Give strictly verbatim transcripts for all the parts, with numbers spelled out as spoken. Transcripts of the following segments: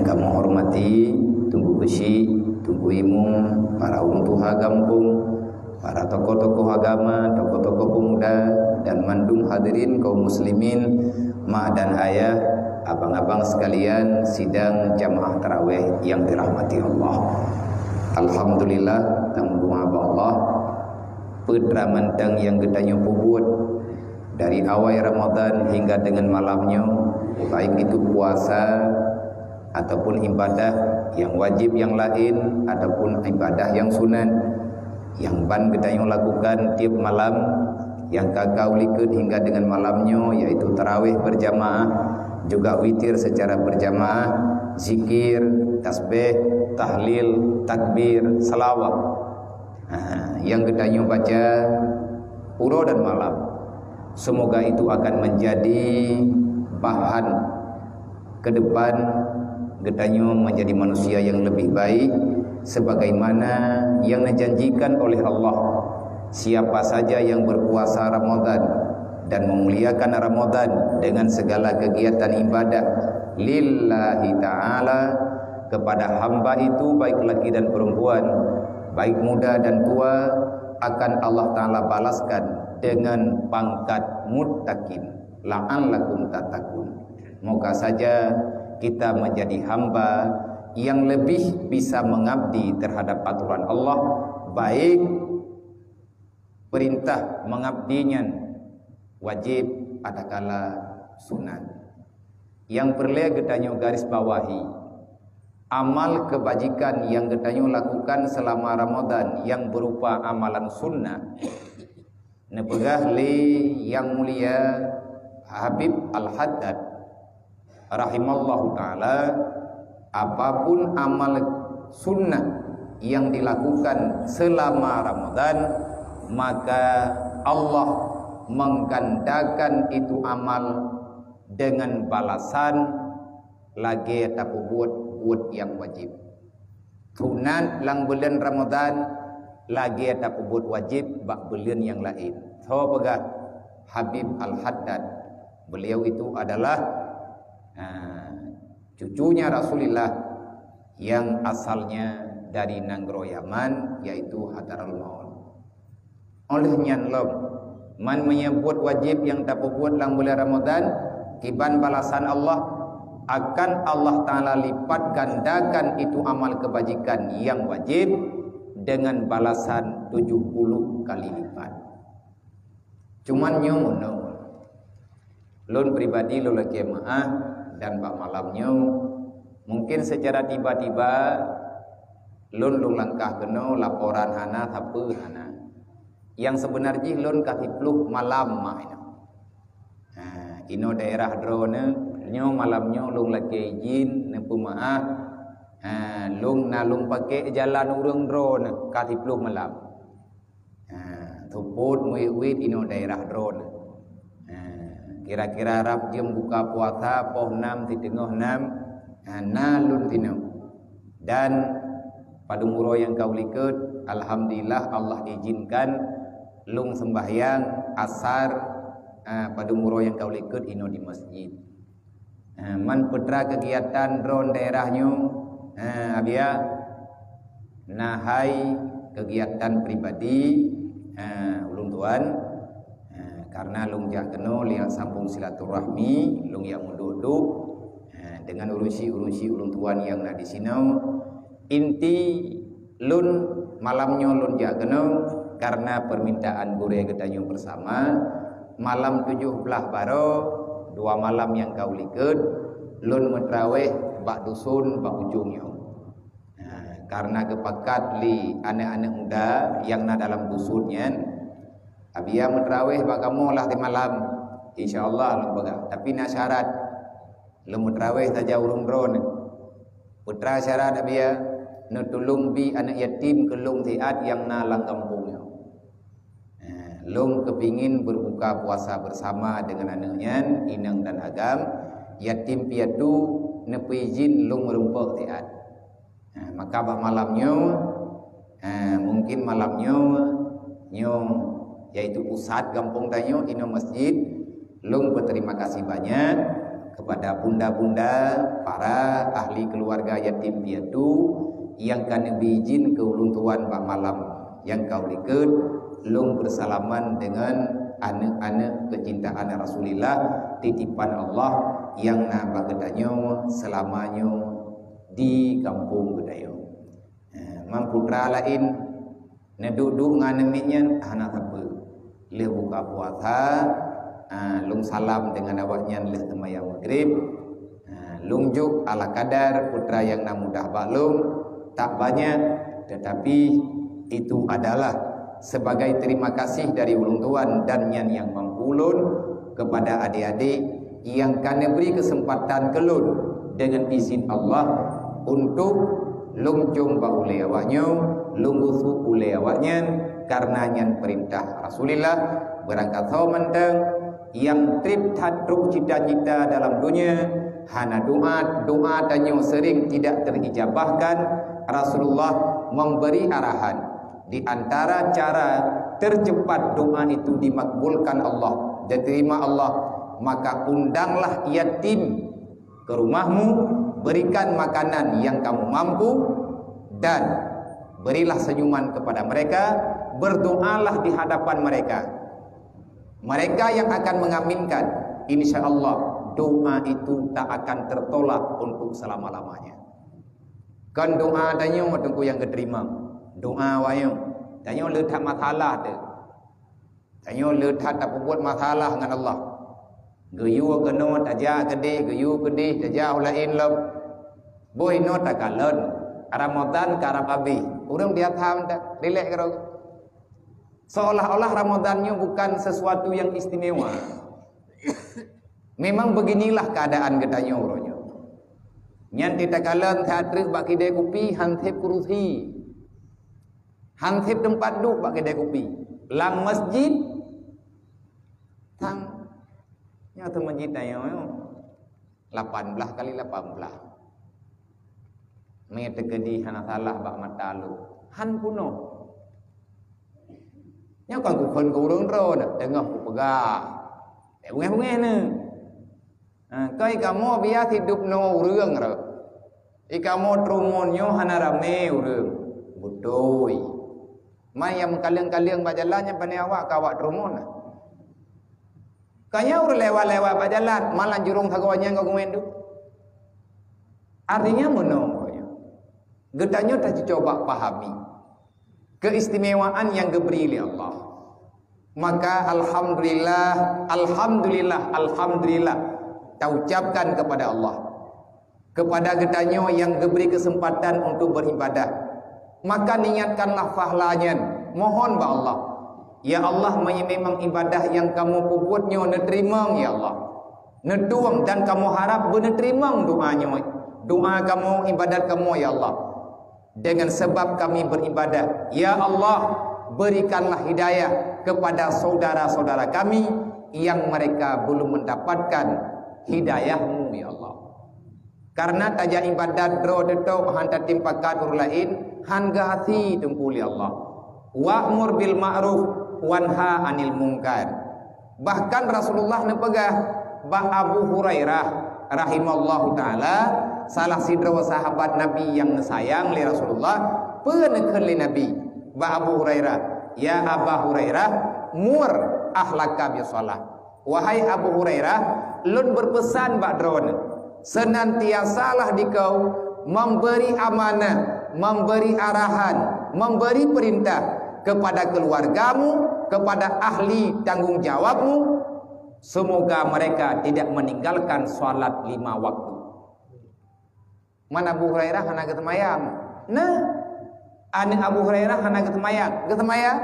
Kamoe hormati Teungku Keuchik, Teungku Imum, para ureuëng tuha gampông, para tokoh-tokoh agama, tokoh-tokoh pemuda, dan mandum hadirin kaum muslimin, mak dan ayah, abang-abang sekalian, sidang jamaah tarawih yang dirahmati Allah. Alhamdulillah, tamubuha bak Allah, peue teuma mantong nyang geutanyoe peubuet dari awai Ramadan hingga dengan malam nyoe, baik itu puasa ataupun ibadah yang wajib yang laén ataupun ibadah yang sunat yang ban geutanyoe lakukan tiep malam, nyang ka ka u likot hingga dengan malam nyoe, yaitu tarawih berjamaah, juga witir secara berjamaah, zikir, tasbih, tahlil, takbir, salawat. Ha, nyang geutanyoe baca uroe dan malam. Semoga itu akan menjadi bahan ke depan geutanyoe menjadi manusia yang lebih baik, sebagaimana yang dijanjikan oleh Allah. Siapa saja yang berpuasa Ramadan dan memuliakan Ramadan dengan segala kegiatan ibadah lillahi ta'ala kepada hamba itu, baik laki dan perempuan, baik muda dan tua, akan Allah Ta'ala balaskan dengan pangkat muttaqin. La'allakum tattaqun. Moga saja kita menjadi hamba yang lebih bisa mengabdi terhadap aturan Allah, baik perintah mengabdi nyan wajib adakala sunat. Nyang peureulée geutanyoe garis bawahi, amal kebajikan nyang geutanyoe lakukan selama Ramadan nyang berupa amalan sunnah, neupeugah lé Yang Mulia Habib Al-Haddad rahimallahu ta'ala, apapun amal sunnah yang dilakukan selama Ramadan, maka Allah menggandakan itu amal dengan balasan lagée tapeubuet buet nyang wajib. Sunat lam buleuen Ramadan lagée tapeubuet wajib bak buleuen nyang laén. Soe peugah? Habib Al-Haddad. Beliau itu adalah, ha, cucunya Rasulullah yang asalnya dari nanggroe Yaman, yaitu Hadramaut. Óh lheueh nyan lom, man meunyoe buet wajéb nyang tapeubuet lam bulan Ramadhan, kiban balasan Allah, akan Allah Ta'ala lipat gandakan itu amal kebajikan nyang wajéb deungon balasan tujoh puluh kali lipat. Cuman nyoe meunoe, lôn pribadi lôn lakée meuáh dan bak malam nyoe, mungken seucara tiba-tiba lôn lôn langkah keunoe laporan hana, sapeue hana. Nyang seubeuna jih lôn ka siploh malam mak inoe. Ha, inoe daerah droeneuh, nyoe malam nyoe lôn lakée idhin neupeumeuáh, ha, lôn na lôn paké jalan ureuëng droeneuh ka siploh malam. Ha, seupôt muwit-wit inoe daerah droeneuh. Ha, kira-kira rab jeuem buka puasa poh nam siteungoh nam, ha, na lôn sinoe. Dan padum uroe nyang ka u likot, alhamdulillah Allah izinkan lôn seumbahyang asar, ha, padum uroe nyang ka u likot inoe di masjid. Ha, man peutra keugiatan droen daerah nyoe, ha, Abiya, na hai keugiatan pribadi, ha, ulôn tuan, ha, karena lôn jak keunoe liang sambung silaturahmi, lôn jak meuduek-duek, ha, deungon urusi-urusi ulôn tuan nyang na disinoe. Inti lôn malam nyoe lôn jak keunoe karena permintaan gurée geutanyoe bersama. Malam tujoh blaih baroe, dua malam nyang ka u likot, lôn meutraweh bak dusun bak ujong nyoe. Nah, karena geupakat lé aneuëk-aneuëk muda nyang na dalam dusun nyan, Abiya meutraweh bak kamoe lah simalam, insya Allah lôn peugah. Tapi na syarat, lôn meutraweh saja ureuëng droeneuh. Peutra syarat Abiya, neutulông bi aneuëk yatim keu lôn siat nyang na lam gampông nyoe. Eh, lôn keupingin berbuka puasa bersama dengan aneuëk nyan, inong dan agam, yatim piatu neupeuijin lôn meurumpok siat. Eh, maka bak malam nyoe, eh, mungkin malam nyoe, nyoe, yaitu pusat gampông tanyoe, inoe masjid, lôn berterima kasih banyak Kepada bunda-bunda, para ahli keluarga yatim piatu nyang ka neubri idhin keu ulôn tuan bak malam nyang ka u likot, lôn beusalaman deungon aneuëk-aneuëk keucintaan Rasulullah, titipan Allah nyang na bak geutanyoe seulama nyoe di gampông geutanyoe. Eh, man putra laén neuduek-duek ngon aneuk miet nyan hana sapeue. Lheueh buka puasa, ah, lôn salam deungon awaknyan lheueh seumayang Maghrib. Ah, lôn jok ala kadar putra nyang na mudah bak lôn, tak banyak, tetapi itu adalah sebagai terima kasih dari ulôn tuan dan nyan nyang mampu lôn kepada adik-adik nyang ka neubri keuseumpatan keu lôn deungon izin Allah untuk lôn jom bak ulée awaknyoe, lôn gusuk ulée awaknyan, kareuna nyan peurintah Rasulullah. Beurangkat soe mantong nyang treb that trok cita-cita dalam dunia, hana doa, doa tanyoe sering tidak terijabahkan. Rasulullah memberi arahan, di antara cara tercepat doa itu dimakbulkan Allah, diterima Allah, maka undanglah yatim ke rumahmu, berikan makanan yang kamu mampu, dan berilah senyuman kepada mereka, berdoalah di hadapan mereka. Mereka yang akan mengaminkan, insya Allah doa itu tak akan tertolak untuk selama-lamanya. Kon doa tanyoe teungku nyang geuteurimong. Doa awaknyoe. Tanyoe le that masalah teuh. Tanyoe le that tapeubuet masalah ngon Allah. Geuyue keunoe tajak keudeh, geuyue keudeh tajak u laén lom. Boh inoe takalon, Ramadan karab habéh. Ureuëng biasa mantong, rilek keudroe. Seolah-olah Ramadan nyoe bukan sesuatu yang istimewa. Memang beginilah keadaan geutanyoe uroe nyoe. Nyan titakalon that treuk bak kidée kupi, han seb kurusi. Han seb teumpat duek bak kidée kupi. Lam masjid, sang, nyoe teuh masjid tanyoe, lapan blaih kali lapan blaih. Mé teukeudi hana salah bak mata lôn, han peunoh. Nyoe kon kukheun keu ureuëng droe, teungoh kupeugah. Bék beungéh-beungéh neuh. Ha, kon i kamoe biasa hidup ngon ureuëng rot. I kamoe Trumon nyoe hana ramé ureuëng. Beutôi. Man nyang meukaleueng-kaleueng bak jalan nyan pané awak ka awak Trumon. Ka nyan ureuëng lewat-lewat bak jalan, malam jurông sagoe nyang ka geumeunduek. Artinya meunoe, geutanyoe tacucoba pahami keistimewaan nyang geubri lé Allah. Maka alhamdulillah, alhamdulillah, alhamdulillah taucapkan kepada Allah, kepada geutanyoe nyang geubri keuseumpatan untuk beuribadah. Maka niatkanlah pahala nyan, mohon bak Allah, "Ya Allah, meunyoe memang ibadah nyang kamoe peubuet nyoe neuteurimong, ya Allah, neutueng dan kamoe harab beuneuteurimong doa nyoe, doa kamoe, ibadat kamoe, ya Allah." Dengan sebab kami beribadah, ya Allah, berikanlah hidayah kepada saudara-saudara kami yang mereka belum mendapatkan hidayah-Mu, ya Allah. Karena tajak ibadat droe teutok han tatimpa ka ureuëng laén, han geuhasi teungku lé Allah. Wa'mur bil ma'ruf wanha 'anil munkar. Bahkan Rasulullah neupeugah bak Abu Hurairah rahimallahu taala, salah sidroe sahabat Nabi nyang neusayang lé Rasulullah, peue neukheun lé Nabi bak Abu Hurairah, "Ya Aba Hurairah, mur ahlaka bis shalah." Wahai Abu Hurairah, lôn beupeusan bak droeneuh, senantiasalah dikau memberi amanah, memberi arahan, memberi perintah kepada keluargamu, kepada ahli tanggung jawabmu, semoga mereka tidak meninggalkan salat lima waktu. Man Abu Hurairah hana geuseumayang? Nah, aneuëk Abu Hurairah hana geuseumayang? Geuseumayang.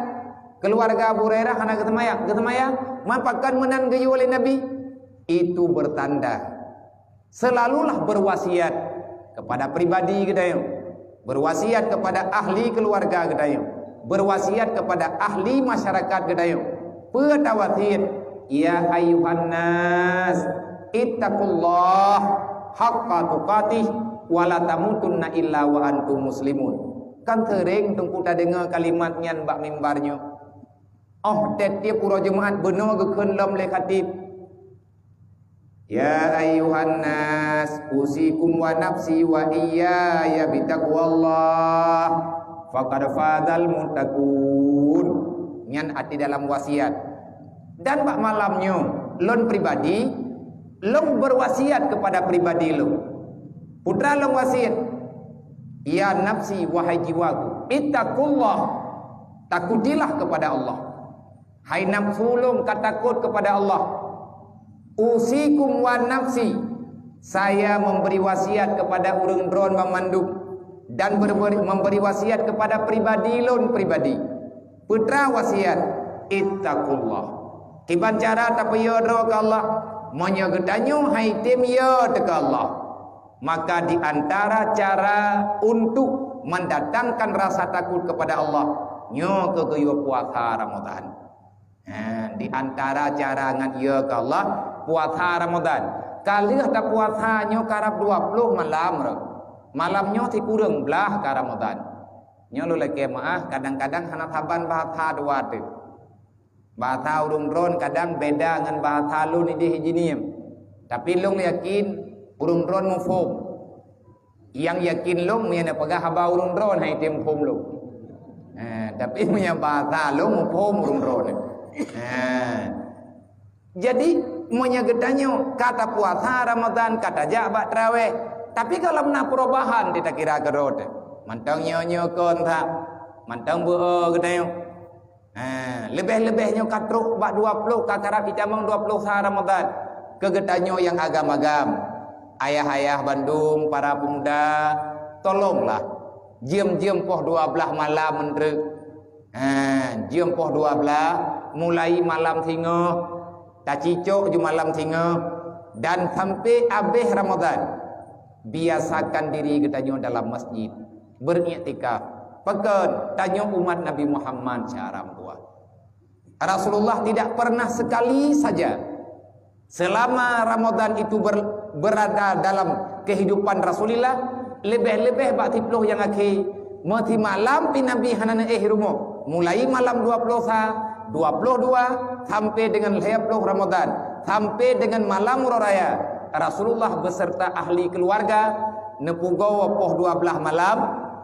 Keluarga Abu Hurairah hana geuseumayang? Geuseumayang. Man pakon meunan geuyue lé Nabi? Itu bertanda selalulah berwasiat kepada pribadi geutanyoe, berwasiat kepada ahli keluarga geutanyoe, berwasiat kepada ahli masyarakat geutanyoe. Peue tawasiat? "Ya ayuhan nas, ittaqullah haqqa tuqatih wa la tamutunna illa wa antum muslimun." Kan seuréng teungku tadeungoe kalimat nyan bak mimbar nyoe. Oh, tiep-tiep uroe Jumat bunoe geukheun lom lé khatib. "Ya ayyuhan nas, usikum wa nafsi wa iyaya bitaqwallah. Faqad fazal muttaqun." Nyan arti dalam wasiat. Dan bak malam nyoe, lôn pribadi, lôn berwasiat kepada pribadi lôn. Putra lôn wasiat, "Ya nafsi, wahai jiwaku, ittaqullah, takutilah kepada Allah." Hai nafsu lôn ka takot kepada Allah. Usikum wa nafsi, saya memberi wasiat kepada ureuëng droen banmandum dan berberi, memberi wasiat kepada pribadi lôn pribadi. Peue treuk wasiat, ittaqullah. Kiban cara tapeuyö droe keu Allah, meunyoe geutanyoe hai tem yö teuh keu Allah, maka di antara cara untuk mendatangkan rasa takut kepada Allah, nyoe keuh geuyue puasa Ramadan. Ha, di antara cara ngat yö keu Allah, puasa Ramadan. Ka lheueh tapuasa nyoe karab dua ploh malam rot. Malam nyoe sikureueng blaih ka Ramadan. Nyoe lôn lakée meuáh, kadang-kadang hana saban bahasa dua teuh. Bahasa ureuëng droen kadang beda ngon bahasa lôn idéh jihnyan. Tapi lôn yakin ureuëng droen muphom. Nyang yakin lôn meunyoe neupeugah haba ureuëng droen hai tem phom lôn. Ha, tapi meunyoe bahasa lôn muphom ureuëng droen. Ha. Jadi, meunyoe geutanyoe ka tapuasa Ramadan, ka tajak bak tarawih, tapi gohlom na perubahan di takira keudroe teuh. Mantong nyoe-nyoe kon that, mantong beu-o geutanyoe. Ha, leubeh-leubeh nyoe ka trok bak dua ploh, ka karab jitamong dua ploh sa Ramadan. Keu geutanyoe nyang agam-agam, ayah-ayah bandum, para pemuda, tolonglah jeuem-jeuem poh dua blaih malam meunteuk. Ha, jeuem poh dua blaih, mulai malam singoh, tacicok ju malam singoh, dan sampai abéh Ramadan. Biasakan diri geutanyoe dalam masjid, beriktikaf. Pakon? Tanyoe umat Nabi Muhammad syara meutuah. Rasulullah tidak pernah sekali saja selama Ramadan itu ber-, berada dalam kehidupan Rasulullah, leubeh-leubeh bak siploh nyang akhé, meusimalam pih Nabi hana neuéh rumoh. Mulai malam dua ploh sa, dua ploh dua, sampai dengan lhée ploh Ramadan, sampai dengan malam Uroe Raya, Rasulullah beserta ahli keluarga neupeugoe poh dua blaih malam,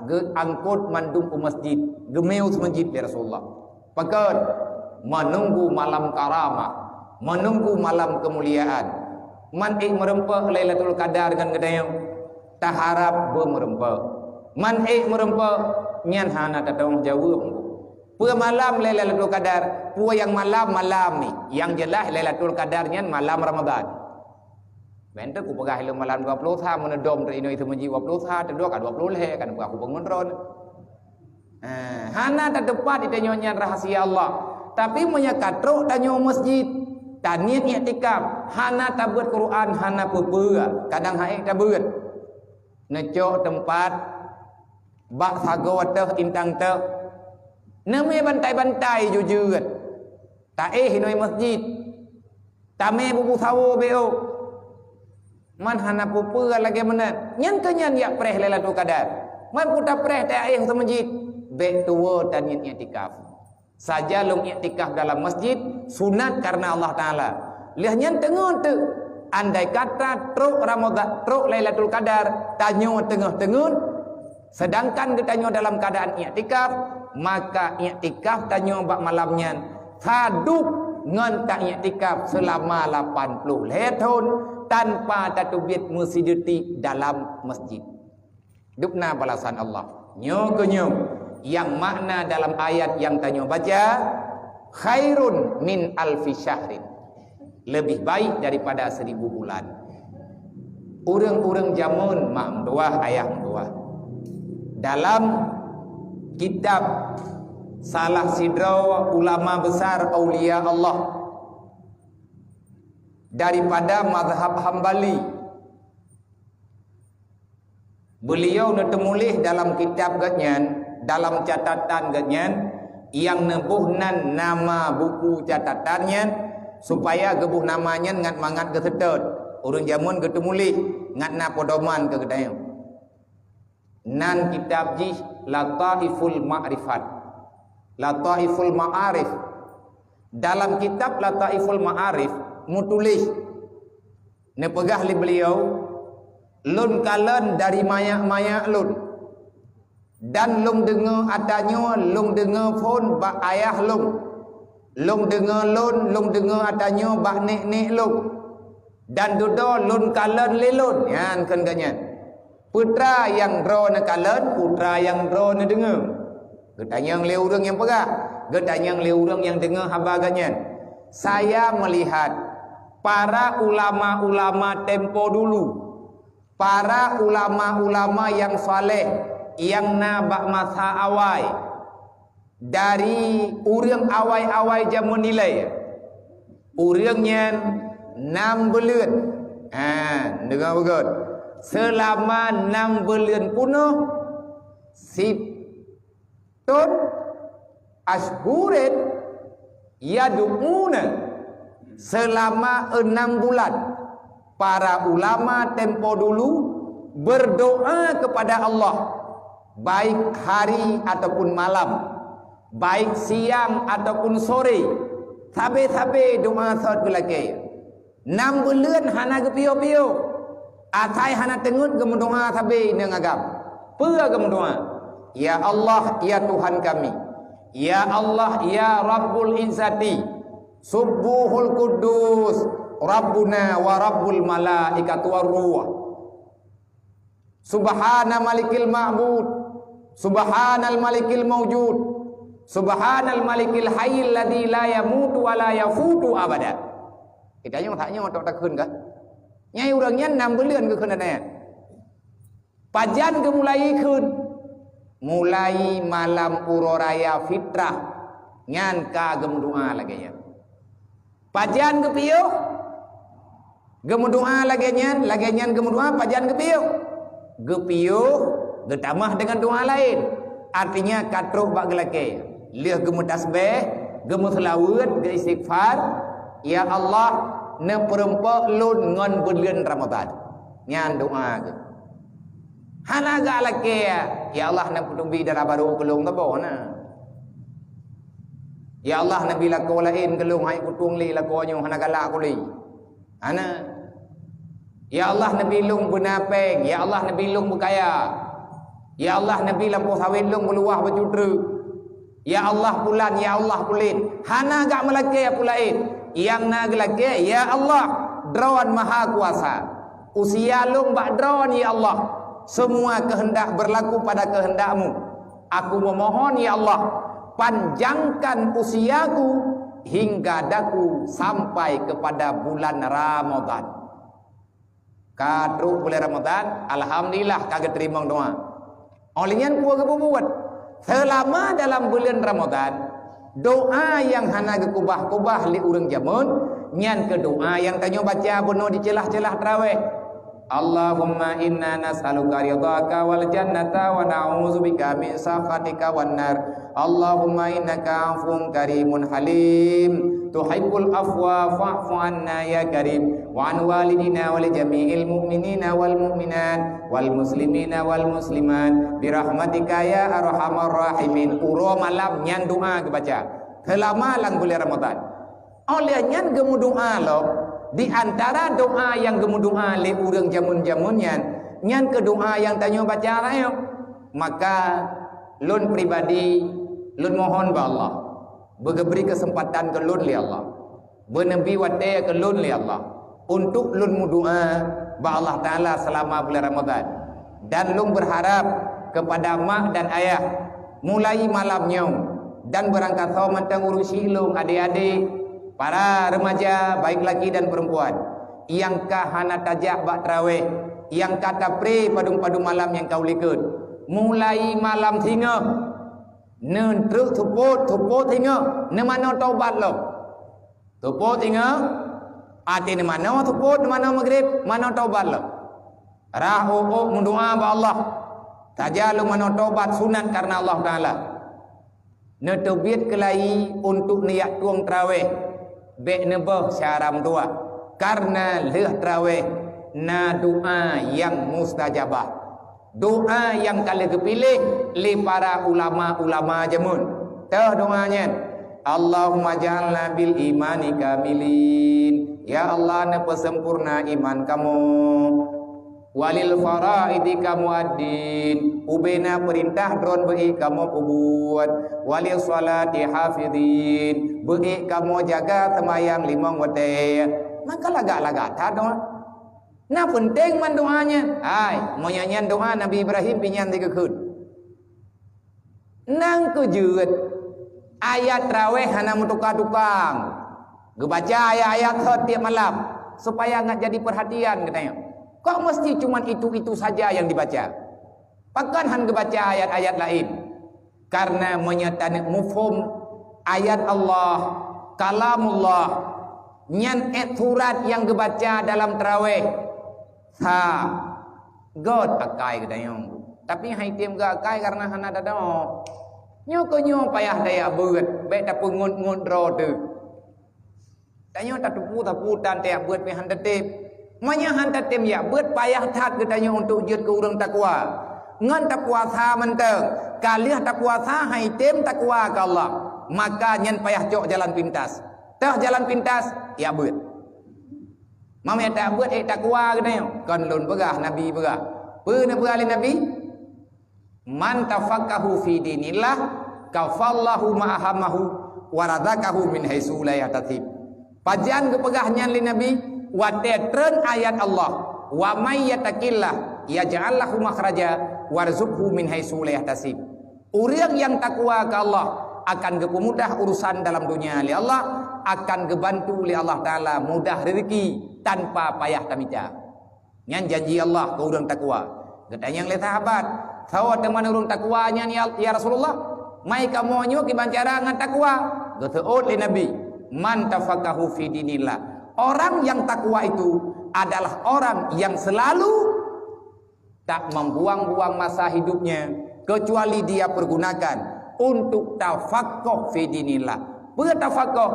geuangkot mandum u masjid, geumé u masjid lé Rasulullah. Pakon? Menunggu malam karamah, menunggu malam kemuliaan. Man ék meureumpok Lailatul Qadar ngon geutanyoe, taharab beumeureumpok. Man ék meureumpok, nyan hana tateupeue jaweueb. Peue malam Lailatul Qadar? Peue nyang malam, malam nyoe. Nyang jeulaih Lailatul Qadar nyan malam Ramadan. Bék teuh kupeugah lom malam dua ploh sa, meuneudom teuh inoe itu meunjih dua ploh sa, teuh dua ka dua ploh lhée, kan peugah kupeungon droen. Ha, hana tateupat di tanyoe nyan rahasia Allah. Tapi meunyoe ka trok tanyoe masjid, taniet iktikaf, hana tabeuet Quran, hana peue-peue, kadang han ék tabeuet. Neucok teumpat bak sagoe teuh, intang teuh, neumé bantai-bantai ju jeuet. Taéh inoe masjid, tamé bubu sawo bék. Man hana peue-peue lagée meunan. Nyan keuh nyan jak preh Lailatul Qadar. Man peue tapreh taéh u masjid, bék tuwoe taniet iktikaf. Saja lôn iktikaf dalam masjid, sunat karena Allah Taala. Lheueh nyan teungeut teuk, andai kata trok Ramadan, trok Lailatul Qadar, tanyoe teungeut-teungeut, sedangkan geutanyoe dalam keadaan iktikaf, maka iktikaf tanyoe bak malam nyan sadub ngon ta-iktikaf seulama lapan ploh lhée thon tanpa tateubiet meusideuti dalam masjid. Dubna balasan Allah. Nyoe keuh nyoe, nyang makna dalam ayat nyang tanyoe baca, "Khairun min alfi syahrin." Lebih baik daripada seribu bulan. Ureuëng-ureuëng jameun, mak meutuah, ayah meutuah, dalam kitab salah sidroe ulama besar aulia Allah daripada mazhab Hambali, beuliau neuteumuléh dalam kitab geuhnyan, dalam catatan geuhnyan, nyang neuboh nan nama buku catatan nyan, supaya geuboh nama nyan ngat mangat geuseutôt. Ureuëng jameun geuteumuléh, ngat na pedoman keu geutanyoe. Nan kitab jih Lataiful Ma'rifat. Lataiful Ma'arif. Dalam kitab Lataiful Ma'arif meutuléh, Neupeugah lé beliau, "Lôn kalon dari manyak-manyak lôn. Dan lôn deungoe ata nyoe, lôn deungoe phon bak ayah lôn. Lôn deungoe lôn, lôn deungoe ata nyoe bak nek-nek lôn. Dan dudoe lôn kalon lé lôn." Nyan kheun geuh nyan. Peue teuma nyang droeneuh kalon, peue teuma nyang droeneuh deungoe. Geutanyong lé ureuëng nyang peugah, geutanyong lé ureuëng nyang deungoe haba geuh nyan. Saya melihat para ulama-ulama tempo dulu, para ulama-ulama nyang saleh nyang na bak masa awai, dari ureuëng awai-awai jameun ilée, ureuëng nyan nam buleuen. Ha, deungoe beugét. Seulama nam buleuen punoh, sit ton asyhurin yad'una, selama enam bulan, para ulama tempo dulu berdoa kepada Allah, baik hari ataupun malam, baik siang ataupun sore, sabe-sabe doa sot geulakée. Nam buleuen hana geupiôh-piôh. Asai hana teungeut geumeudoa sabe ngon agam. Peue geumeudoa? "Ya Allah, ya Tuhan kami. Ya Allah, ya Rabbul Izzati. Subbuhul Quddus, Rabbuna wa Rabbul Malaikatu war Ruh. Subhana Malikil Ma'bud. Subhanal Malikil Maujud. Subhanal Malikil Hayyil Ladzi la yamutu wa la yafutu abada." Kita nyoe tak nyoe tok takheun kan? Nyai ureuëng nyan nam buleuen geukheun nyan. Pajan geumulai kheun? Mulai malam uroe raya fitrah nyan ka geumeudoa lagée nyan. Pajan geupiôh? Geumeudoa lagée nyan, lagée nyan geumeudoa pajan geupiôh? Geupiôh geutamah deungon doa laén. Artinya ka trok bak geulakée. Lheueh geumeutasbeh, geumeuseulaweuet, geuistighfar, "Ya Allah, neupeurumpok lôn ngon buleuen Ramadhan." Nyan doa geuh. Hana gak lakée, "Ya Allah, neupeutubi dara barô keu lôn," teuboh na. "Ya Allah, neubi lakoe laén keu lôn, hai kutueng lé lakoe nyoe hana galak kulé." Hana. "Ya Allah, neubi lôn beuna péng, ya Allah, neubi lôn beukaya. Ya Allah, neubi lampôh sawét lôn beuluwah beucutreuk. Ya Allah pulan, ya Allah pulen." Hana gak meulakée peue laén. Nyang na geulakée, "Ya Allah, Droen Maha Kuasa. Usia lôn bak Droen, ya Allah. Semua kehendak berlaku pada kehendak-Mu. Aku memohon, ya Allah, panjangkan usiaku hingga daku sampai kepada bulan Ramadhan." Ka trok buleuen Ramadhan, alhamdulillah ka geuteurimong doa. Óh lheueh nyan peue geupeubuet? Seulama dalam buleuen Ramadhan, doa nyang hana geukubah-kubah lé ureuëng jameun, nyan keuh doa nyang tanyoe baca bunoe di ceulah-ceulah traweh. "Allahumma inna nas'aluka ridhaka wal jannata wa na'udzubika min sakhatika wan nar. Allahumma innaka 'afuwun karimun halim, tuhibbul 'afwa fa'fu 'anna ya karim, wa 'an walidina wa li jami'il mu'minina wal mu'minat, wal muslimina wal muslimat, bi rahmatika ya arhamar rahimin." Uroe malam nyan doa geubaca. Seulama lam buleuen Ramadhan. Óh lheueh nyan geumeudoa lom, di antara doa nyang geumeudoa lé ureuëng jameun-jameun nyan, nyan keuh doa nyang tanyoe baca rayeuk. Maka lôn pribadi, lôn mohon bak Allah, beugeubri keuseumpatan keu lôn lé Allah, beuneubi watée keu lôn lé Allah, untuk lôn meudoa bak Allah Taala seulama buleuen Ramadhan. Dan lôn beurharab keupada mak dan ayah, mulai malam nyoe dan beurangkasoe mantong ureuëng syik lôn, adék-adék, para remaja, baik laki dan perempuan, nyang ka hana tajak bak traweh, nyang ka tapré padum-padum malam nyang ka u likot, mulai malam singoh, neutrok seupôt, seupôt singoh, neumanoe tobat lom. Seupôt singoh, até neumanoe seupôt, neumanoe maghrib, manoe tobat lom. Rhah ôk-ôk meudoa bak Allah. Saja lôn manoe tobat sunat kareuna Allah Taala. Neuteubiet keulayi untuk neujak tueng traweh, bék neubôh syara meudoa. Kareuna lheueh traweh na doa nyang mustajabah. Doa nyang ka lheueh geupiléh lé para ulama-ulama jameun. Teuh doa nyan, "Allahumma ja'alna bil imani kamilin." Ya Allah, neupeusempurna iman kamoe. Walil faraidi kamoe ad-din, ubena peurintah droe beu-ék kamoe peubuet. Walil salati hafidin, beu-ék kamoe jaga seumayang limong watée. Maka lagak-lagak that doá. Na peunteng man doá nyan. Hai, meunyoe nyan doá Nabi Ibrahim, pih nyan sigeukheun. Nyang keujeuet, ayat traweh hana meutuka-tukang. Geubaca ayat-ayat thot tiep malam, supaya ngat jadi perhatian geutanyoe. Kok meusti cuman itu-itu saja nyang dibaca? Pakon han geubaca ayat-ayat laén? Karena meunyoe taneuk muphom ayat Allah, kalamullah, nyan ék surat nyang geubaca dalam traweh, sa Göt akai geutanyoe. Tapi han item göt akai karena hana tadong. Nyoe keuh nyoe payah tajak beuet, bék tapeungot-ngot droe teuh. Tanyoe tateupeue-teupeue tan tajak beuet pih han tatem. Meunyoe han tatem jak beuet, payah that geutanyoe untuk jeuet keu ureuëng takwa. Ngon tapuasa mantong, ka lheueh tapuasa han item takwa keu Allah, maka nyan payah cok jalan pintas. Toh jalan pintas, jak beuet. Meunyoe tajak beuet ék takwa geutanyoe, kon lôn peugah, Nabi peugah. Peue neupeugah lé Nabi? "Man tafaqahu fi dinillah, kafallahu ma ahammahu, wa razaqahu min haitsu la yahtasib." Pajan geupeugah nyan lé Nabi, watée treun ayat Allah, "Wa may yattaqillah yaj'al lahu makhraja, warzuqhu min haitsu la yahtasib." Ureuëng nyang takwa keu Allah akan geupeumudah urusan dalam dunia lé Allah, akan geubantu lé Allah Taala mudah rezeki tanpa payah tamita. Nyan janji Allah keu ureuëng takwa. Geutanyong lé sahabat, "Soe teuma ureuëng takwa nyan, ya, ya Rasulullah? Mai kamoe nyoe kiban cara ngon takwa?" Geuseuôt lé Nabi, "Man tafaqahu fi dinillah." Orang yang takwa itu adalah orang yang selalu tak membuang-buang masa hidupnya, kecuali dia pergunakan untuk tafaqquh fi dinillah. Peue tafaqquh?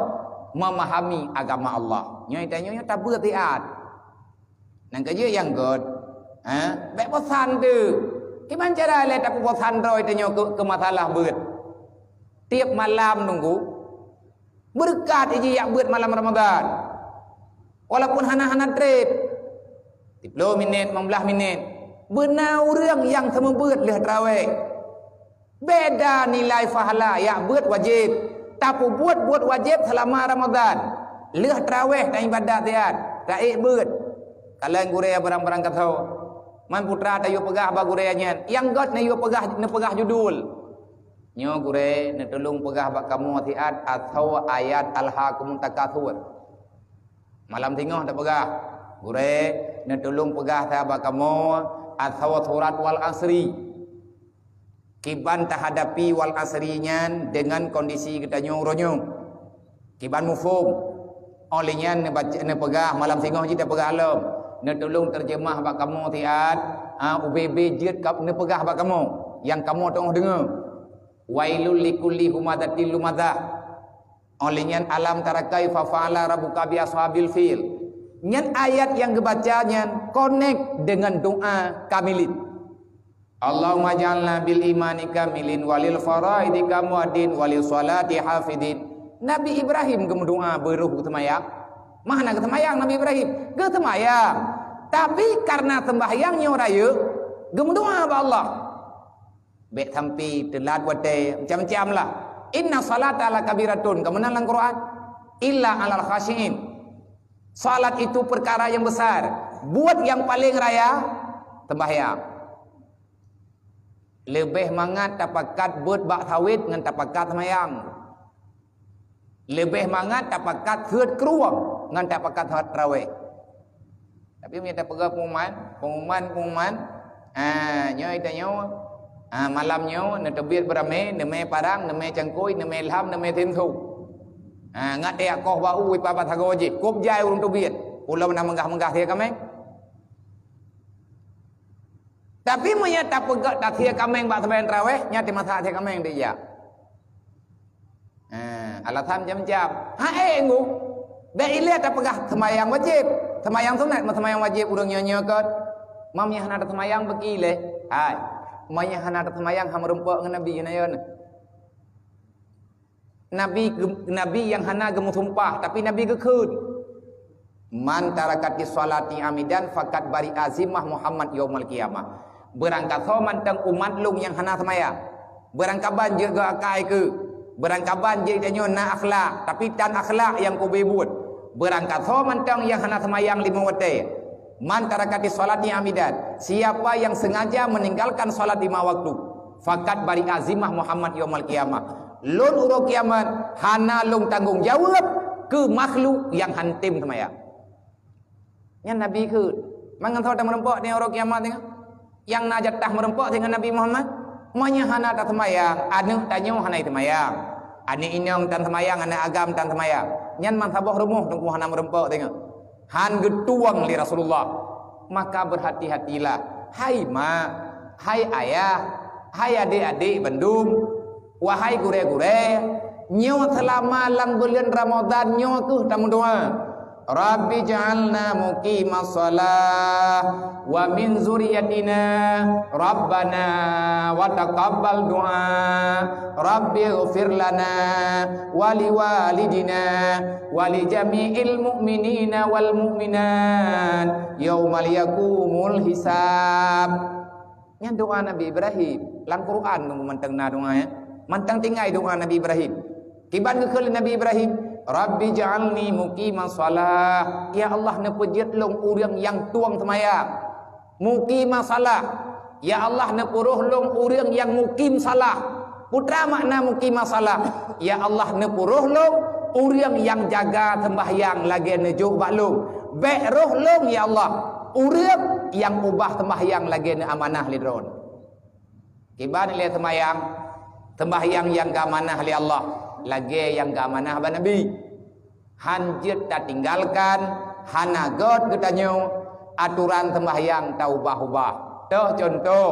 Memahami agama Allah. Nyoe tanyoe nyoe tabeuet siat. Nyang keujeuet nyang göt, ha? Bék bosan teuh. Kiban cara lé tapeubosan droe tanyoe keu, keu masalah beuet. Tiep malam nunggu, beureukat iji jak beuet malam Ramadhan. Walaupun hana-hana treb, siplôh minét, limong blaih minét. Beuna ureuëng nyang seumeubeuet lheueh traweh. Beda nilai pahala jak beuet wajéb. Tapeubuet buet wajéb seulama Ramadhan. Lheueh traweh taibadat siat, taék beuet. Kalon gurée barang-barang kasoe. Man putra tayue peugah bak gurée nyan, nyang göt neuyue peugah, neupeugah judul. Nyoe gurée, neutulông peugah bak kamoe siat asoe ayat Alhaakumut Takatsur. Malam singoh tapeugah, gurée, neutulông peugah sa bak kamoe asoe surat Wal Asri. Kiban tahadapi Wal Asri nyan deungon kondisi geutanyoe uroe nyoe. Kiban muphom. Óh lheueh nyan neubaca, neupeugah malam singoh jih tapeugah lom. Neutulông teurjeumah bak kamoe siat, a, ubé-bé jeuet ka, neupeugah bak kamoe, nyang kamoe teungoh deungoe. Wailul likulli humazatil lumazah. Óh lheueh nyan, "Alam tara kaifa fa'ala rabbuka bi ashabil fil." Nyan ayat nyang geubaca nyan konek deungon doa kamilin. "Allahumma ja'alna bil imani kamilin walil faraidi kamuadin walil salati hafidin." Nabi Ibrahim geumeudoa beuroh geuseumayang. Mah hana geuseumayang Nabi Ibrahim? Geuseumayang. Tapi karena seumbahyang nyoe rayeuk, geumeudoa bak Allah. Bék sampai teulat watée, macam-macam lah. "Inna salata lakabiratun," ka meunan lam Quran. "Illa alal khasyiin." Salat itu perkara yang besar. Buet nyang paleng raya, seumbahyang. Leubeh mangat tapakat beuet bak sawét ngon tapakat seumayang. Leubeh mangat tapakat seuet krueng ngon tapakat seuet traweh. Tapi meunyoe tapeugah pengumuman, pengumuman, pengumuman, ah, nyoe tanyoe, ah, malam nyoe neuteubiet beuramé, neumé parang, neumé cangkôi, neumé lham, neumé sinso. Ah, ngat teuyak koh bak u ipat bak sagoe jih, kôb jai ureuëng teubiet. Ulôn na meugah-meugah sie kaméng. Tapi meunyoe tapeugah tasie kaméng bak seumayang traweh, nyan teumasak sie kaméng teuyak. Ha, alasan macam-macam. Ha, eh, enggu. Bék ilée tapeugah seumayang wajéb. Seumayang sunat, meuseumayang wajéb ureuëng nyoe-nyoe kon. Mam nyang hana teuseumayang beuki ilée. Hai. Meunyoe hana teuseumayang, ha meurumpok ngon Nabi, na yo na. Nabi geu-, Nabi nyang hana geumeusumpah, tapi Nabi geukheun. "Man tarakati sholati amidan fakat bari azimah Muhammad yaumal qiyamah." Beurangkasoe mantong umat lôn nyang hana seumayang. Beurangkaban jeuet geuakai keu. Beurangkaban jeuet tanyoe na akhlak, tapi tan akhlak nyang kube buet. Beurangkasoe mantong nyang hana seumayang lima watée. "Man tarakati sholati amidan." Siapa yang sengaja meninggalkan sholat lima waktu, fakat bari azimah Muhammad yaumal qiyamah. Lôn uroe kiamat hana lôn tanggong jaweueb keu makhluk nyang han tem seumayang. Nyan Nabi kheun. Mangat soe tameurumpok di uroe kiamat nyoe? Nyang na jatah meurumpok dengan Nabi Muhammad. Meunyoe hana taseumayang, aneuk tanyoe hana taseumayang. Aneuk inong tan seumayang, aneuk agam tan seumayang. Nyan meusaboh rumoh teungku hana meurumpok tengok. Han geutueng lé Rasulullah. Maka berhati-hatilah, hai mak, hai ayah, hai adék-adék bandum, wahai gurée-gurée, nyoe seulama lam buleuen Ramadhan nyoe kheueh tameudoá, "Rabbi ja'alna muqimas shalah wa min zuriyatina, Rabbana wa taqabbal du'a, Rabbi ighfir lana wa liwalidina wa li jami'il mu'minina wal mu'minat yaumal yaqumul hisab." Nyan doa Nabi Ibrahim. Lam Quran mantong na doa, ya. Mantong tinggai doa Nabi Ibrahim. Kiban geukheun lé Nabi Ibrahim, "Rabbi ja'alni muqimas shalah." Ya Allah, neupeujeuet lôn ureuëng nyang tueng seumayang. Muqimas shalah. Ya Allah, neupeuroh lôn ureuëng nyang mukim shalah. Peue makna muqimas shalah? Ya Allah, neupeuroh lôn ureuëng nyang jaga seumbahyang lagée neujok bak lôn. Bék roh lôn, ya Allah, ureuëng nyang ubah seumbahyang lagée neuamanah lé Droe. Kiban ilée seumayang, seumbahyang nyang geuamanah lé Allah, lagée nyang geuamanah bak Nabi. Han jeuet tatinggalkan, hana göt geutanyoe atoran seumbahyang taubah-ubah. Toh cuntoh,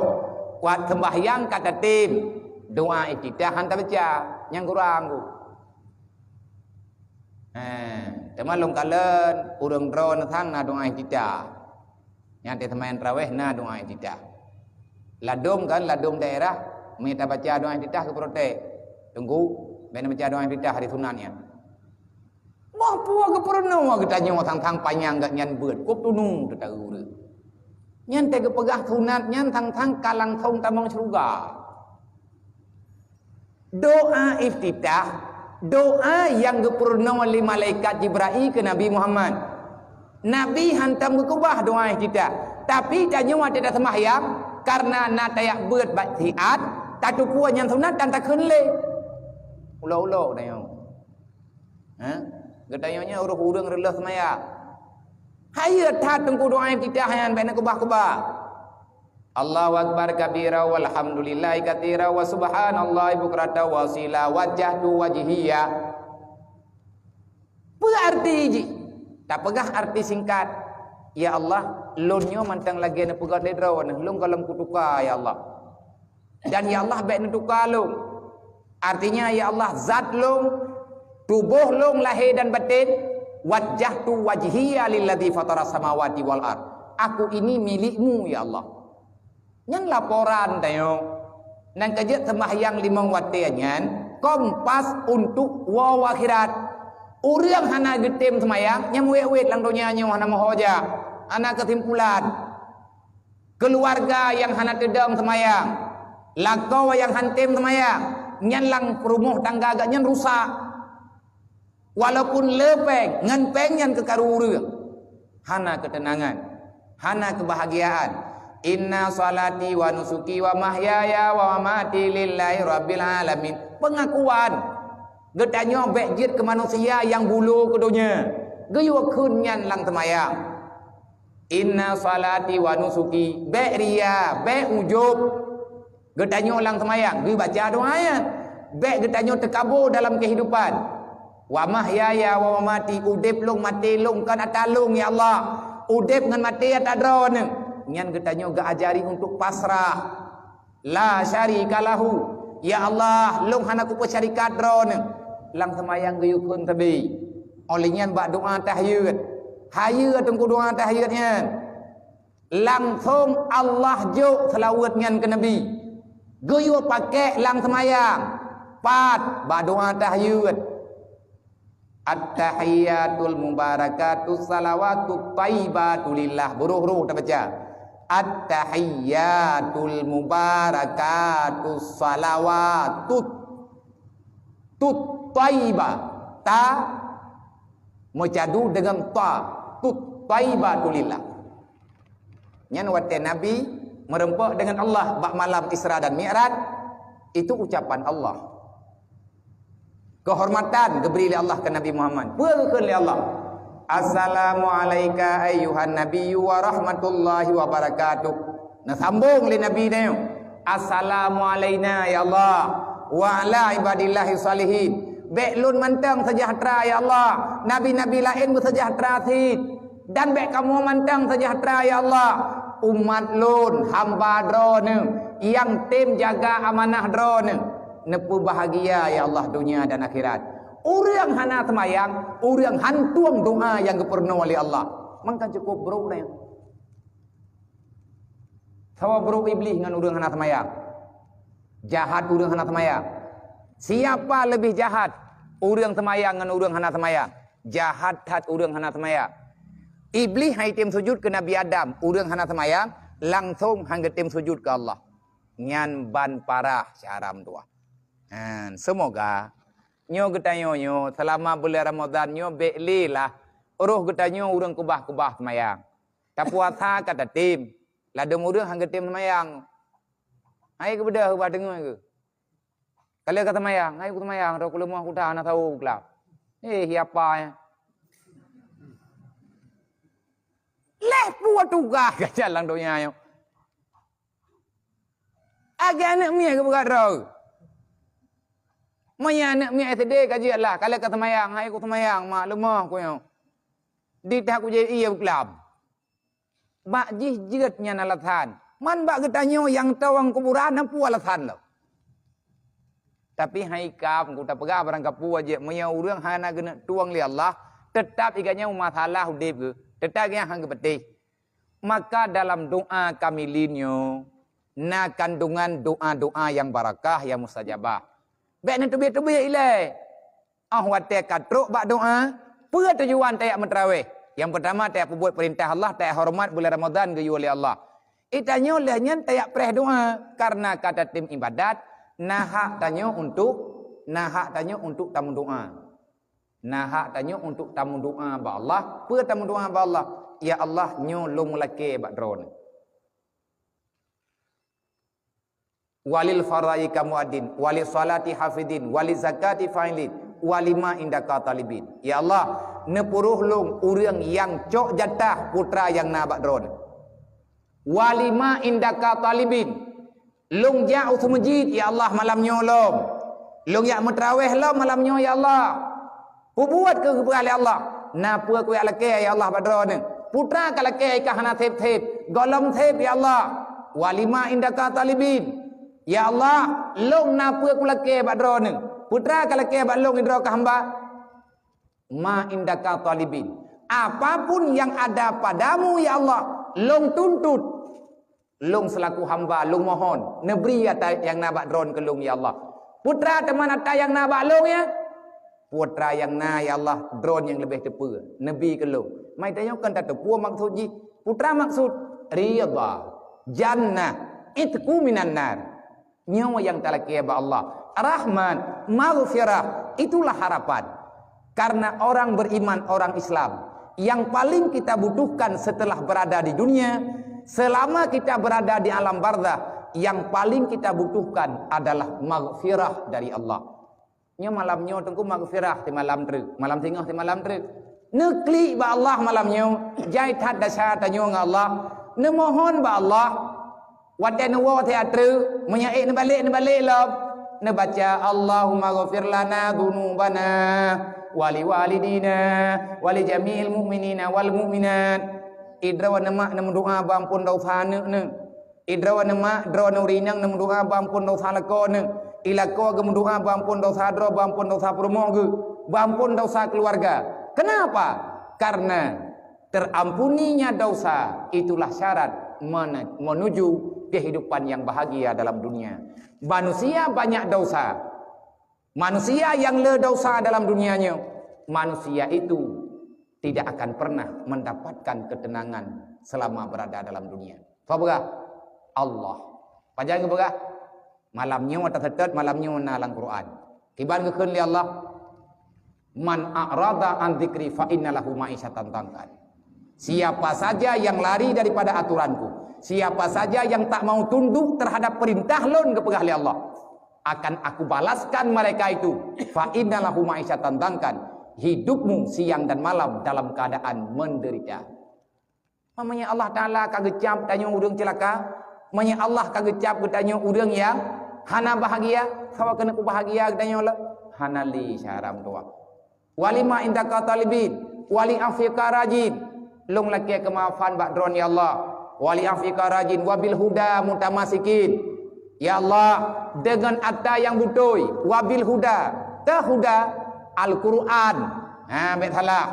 kuat seumbahyang ka tatem, doa iftitah han tabaca, nyang kurang ku. Eh, teuma lôn kalon ureuëng droe neuthang na doa iftitah. Nyang teuseumayang tarawéh na doa iftitah. Ladôm kan, ladôm daerah, meunyo tabaca doa iftitah geuprotes. Teungku, bék neubaca doa iftitah hari sunat nyan. Boh peue geupeurunoe geutanyoe sang-sang panyang gak nyan beuet, kop tunu teuta ureuëng. Nyan teuh geupeugah sunat nyan sang-sang ka langsong tamong syeuruga. Doa iftitah, doa nyang geupeurunoe lé malaikat Jibrail keu Nabi Muhammad. Nabi hantom geukeubah doa iftitah. Tapi tanyoe watée taseumahyang, kareuna na tajak beuet bak siat, tateupeue nyan sunat dan takheun lé. Ulo-ulo tanyoe. Ha? Geutanyoe nyoe ureuëng-ureuëng reuloh seumayang. Hayeue that teungku doa iftitah nyan bék neukeubah-keubah. Allahu akbar kabira walhamdulillahi katsira wa subhanallahi bukratan wa asila wajjahtu wajhiya. Peue arti jih? Tapeugah arti singkat. Ya Allah, lôn nyoe mantong lagée neupeugah lé Droeneuh, lôn gohlom kutuka, ya Allah. Dan ya Allah bék neutuka lôn. Artinya, ya Allah, zat lôn, tuboh lôn lahé dan batén, wajjahtu wajhiya lilladzi fataras samawati wal ard. Aku ini milikmu, ya Allah. Nyan laporan tanyoe. Nyang ka jeuet seumahyang limong watée nyan, kompas untuk woe akhirat. Ureuëng hana geutem seumayang, nyang wét-wét lam donya nyoe hana meuho jak, hana keusimpulan. Keuluwarga nyang hana teudong seumayang, lakoe nyang han tem seumayang, nyan lam rumoh tangga geuh nyan rusak. Walaupun le péng, ngon péng nyan keukaru ureuëng, hana keuteunangan, hana keubahgiaan. Inna salati wa nusuki wa mahyaya wa mamati lillahi rabbil alamin. Peungakuan geutanyoe bék jeuet keu manusia nyang bulo keu donya, geuyue kheun nyan lam seumayang. Inna salati wa nusuki, bék ria, bék ujub. Geutanyoe lam seumayang, geubaca doa nyan. Bék geutanyoe teukabo dalam keuhidupan. Wa mahyaya wa mamati, udeb lôn maté lôn kon ata lôn, ya Allah. Udeb ngon maté ata Droeneuh. Nyan geutanyoe geuajari untuk pasrah. La syarika lahu. Ya Allah, lôn hana kupeusyarikat Droeneuh. Lam seumayang geuyue kheun teubi. Óh lheueh nyan bak doa tahiyat. Hayeue teungku doa tahiyat nyan. Langsong Allah jok seulaweuet nyan keu Nabi. Geuyue pakék lam seumayang. Pat bak doa tahiyat. At-tahiyyatul mubarakatus salawatut thayyibatu lillah. Buruh-buruh tabaca. At-tahiyyatul mubarakatus salawatut tut thayyibah. Ta meucadu deungon ta. Tut thayyibatu lillah. Nyan watée Nabi meureumpok deungon Allah bak malam Isra dan Mi'raj, itu ucapan Allah. Keuhormatan geubri lé Allah keu Nabi Muhammad. Peue geukheun lé Allah? "Assalamu alaika ayyuhan nabiyyu wa rahmatullahi wa barakatuh." Neusambong lé Nabi nyoe, "Assalamu alaina ya Allah, wa ala ibadillahi salihin." Bék lôn mantong seujahteura ya Allah, nabi-nabi laén beuseujahteura cit. Dan bék kamoe mantong seujahteura ya Allah, umat lôn, hamba Droeneuh nyang tem jaga amanah Droeneuh, neupeubahgia ya Allah donya dan akhirat. Ureuëng hana seumayang, ureuëng hantom doa nyang geupeurunoe lé Allah. Maka cukup brok nyan. Sawa brok Iblih ngon ureuëng hana seumayang. Jahat ureuëng hana seumayang. Siapa leubeh jahat, ureuëng seumayang ngon ureuëng hana seumayang? Jahat that ureuëng hana seumayang. Iblih hai tem sujud keu Nabi Adam, ureuëng hana seumayang, langsong han geutem sujud keu Allah. Nyan ban parah syara meutuah. Han, seumoga nyoe geutanyoe nyoe seulama buleuen Ramadhan nyoe bék lé lah roh geutanyoe ureuëng keubah-keubah seumayang. Tapuasa ka tatem, ladôm ureuëng han geutem seumayang. Hai keubeudôh ubah deungoe keu. Ka lheueh ka seumayang, hai ku seumayang, roh ku leumoh kuta hana sawo kuglap. Eh, siapa nyan? Leh peue tugaih ka jalan donya nyoe. Agak aneuk miet geupeugah droe. Meunyo aneuk miet S D ka jeuet lah, ka lheueh ka seumayang, hai ku seumayang, mak leumoh ku nyoe. Di tah ku jép ie beuklab. Bak jih jeuet nyan alasan. Man bak geutanyoe nyang tawang kuburan, na peue alasan lom? Tapi hai kam, ku tapeugah barang kapeue jeuet, meunyo ureuëng hana geuneuk tuwang lé Allah, teutab i gobnyan masalah udép geuh, teutab i gobnyan han geupatéh. Maka dalam doa kamilin nyoe na kandungan doa-doa nyang barakah, nyang mustajabah. Bék neuteubiet-teubiet ilée. Óh watée ka trok bak doa, peue tujuan tajak meutraweh? Nyang peutama tajak peubuet peurintah Allah, tajak horeumat buleuen Ramadhan geuyue lé Allah. Itanyoe lheueh nyan tajak preh doa, kareuna ka tatem iébadat, na hak tanyoe untuk, na hak tanyoe untuk tameudoa. Na hak tanyoe untuk tameudoa bak Allah. Peue tameudoa bak Allah? Ya Allah, nyoe lôn meulakée bak Droeneuh. Walil fara'i kamuadin, wali salati hafidin, wali zakati fa'ilin, walima indaka talibin. Ya Allah, neupuroh lôn ureuëng nyang cok jatah putra nyang na bak Droeneuh. Walima indaka talibin. Lôn jak u seumeujid, ya Allah, malam nyoe lom. Lôn jak meutraweh lom malam nyoe, ya Allah. Peubuet keu geupeugah lé Allah, na peue kujak lakée, ya Allah, bak Droeneuh. Putra ka lakée ka hana sép-sép, gohlom sép, ya Allah. Walima indaka talibin. Ya Allah, lôn na peue kulakée bak Droeneuh. Putra ka lakée bak lôn sidroe keu hamba. Ma indaka talibin. Apapun yang ada padamu, ya Allah, lôn tuntut. Lôn seulaku hamba, lôn mohon, neubri ata nyang na bak Droeneuh keu lôn, ya Allah. Putra teuma ata nyang na bak lôn, ya. Putra nyang na, ya Allah, Droeneuh nyang leubeh teupeue, neubi keu lôn. Mai tanyoe kon tateupeue maksud jih. Putra maksud ridha, jannah, itqu minan nar. Nyoe nyang talakée bak Allah. Rahmat, maghfirah, itulah harapan. Karena orang beriman, orang Islam, yang paling kita butuhkan setelah berada di dunia, selama kita berada di alam barzah, yang paling kita butuhkan adalah maghfirah dari Allah. Nyoe malam nyoe teungku maghfirah simalam treuk, malam singoh simalam treuk. Neuklik bak Allah malam nyoe, jai that desya tanyoe ngon Allah. Neumohon bak Allah, watée neuwoe siat treuk, meunyoe ék neubalek, neubalek lom. Neubaca, "Allahumma ghfir lana dzunubana wa liwalidina wa li jami'il mu'minina wal mu'minat." Idroe neumak neumeudoa beuamphon desya aneuk neuh. Idroe neumak, droeneuh ureuëng inong neumeudoa beuamphon desya lakoe neuh. Ilakoe geumeudoa beuamphon desya droe, beuamphon desya peurumoh geuh, beuamphon desya keuluwarga. Keunapa? Karena terampuninya dosa itulah syarat mene-, menuju kehidupan yang bahagia dalam dunia. Manusia banyak dosa. Manusia nyang le dosa dalam dunia nyoe, Manusia itu tidak akan pernah mendapatkan ketenangan selama berada dalam dunia. Soe peugah? Allah. Pajan geupeugah? Malam nyoe taseutôt, malam nyoe na lam Quran. Kiban geukheun lé Allah, "Man a'rada an dzikri fa inna lahu ma'isyatan dhankan." Siapa saja yang lari daripada aturanku, siapa saja yang tak mau tunduk terhadap perintah lôn, geupeugah lé Allah, akan aku balaskan mereka itu, fa inna lahu ma'isyatan dhankan, hidupmu siang dan malam dalam keadaan menderita. Meunyoe Allah Taala ka geucap tanyoe ureuëng ceulaka, meunyoe Allah ka geucap geutanyoe ureuëng nyang hana bahagia, saboh keuneuk bahagia geutanyoe le, hana lé syarat meutuah. Walima indaka talibin, wali afika rajin. Lôn lakée keumaafan bak droe ya Allah. Wali afika rajin, wabil huda mutamasikin. Ya Allah, deungon ata nyang beutôi, wabil huda, teuh huda, Al-Quran. Ha, bék salah.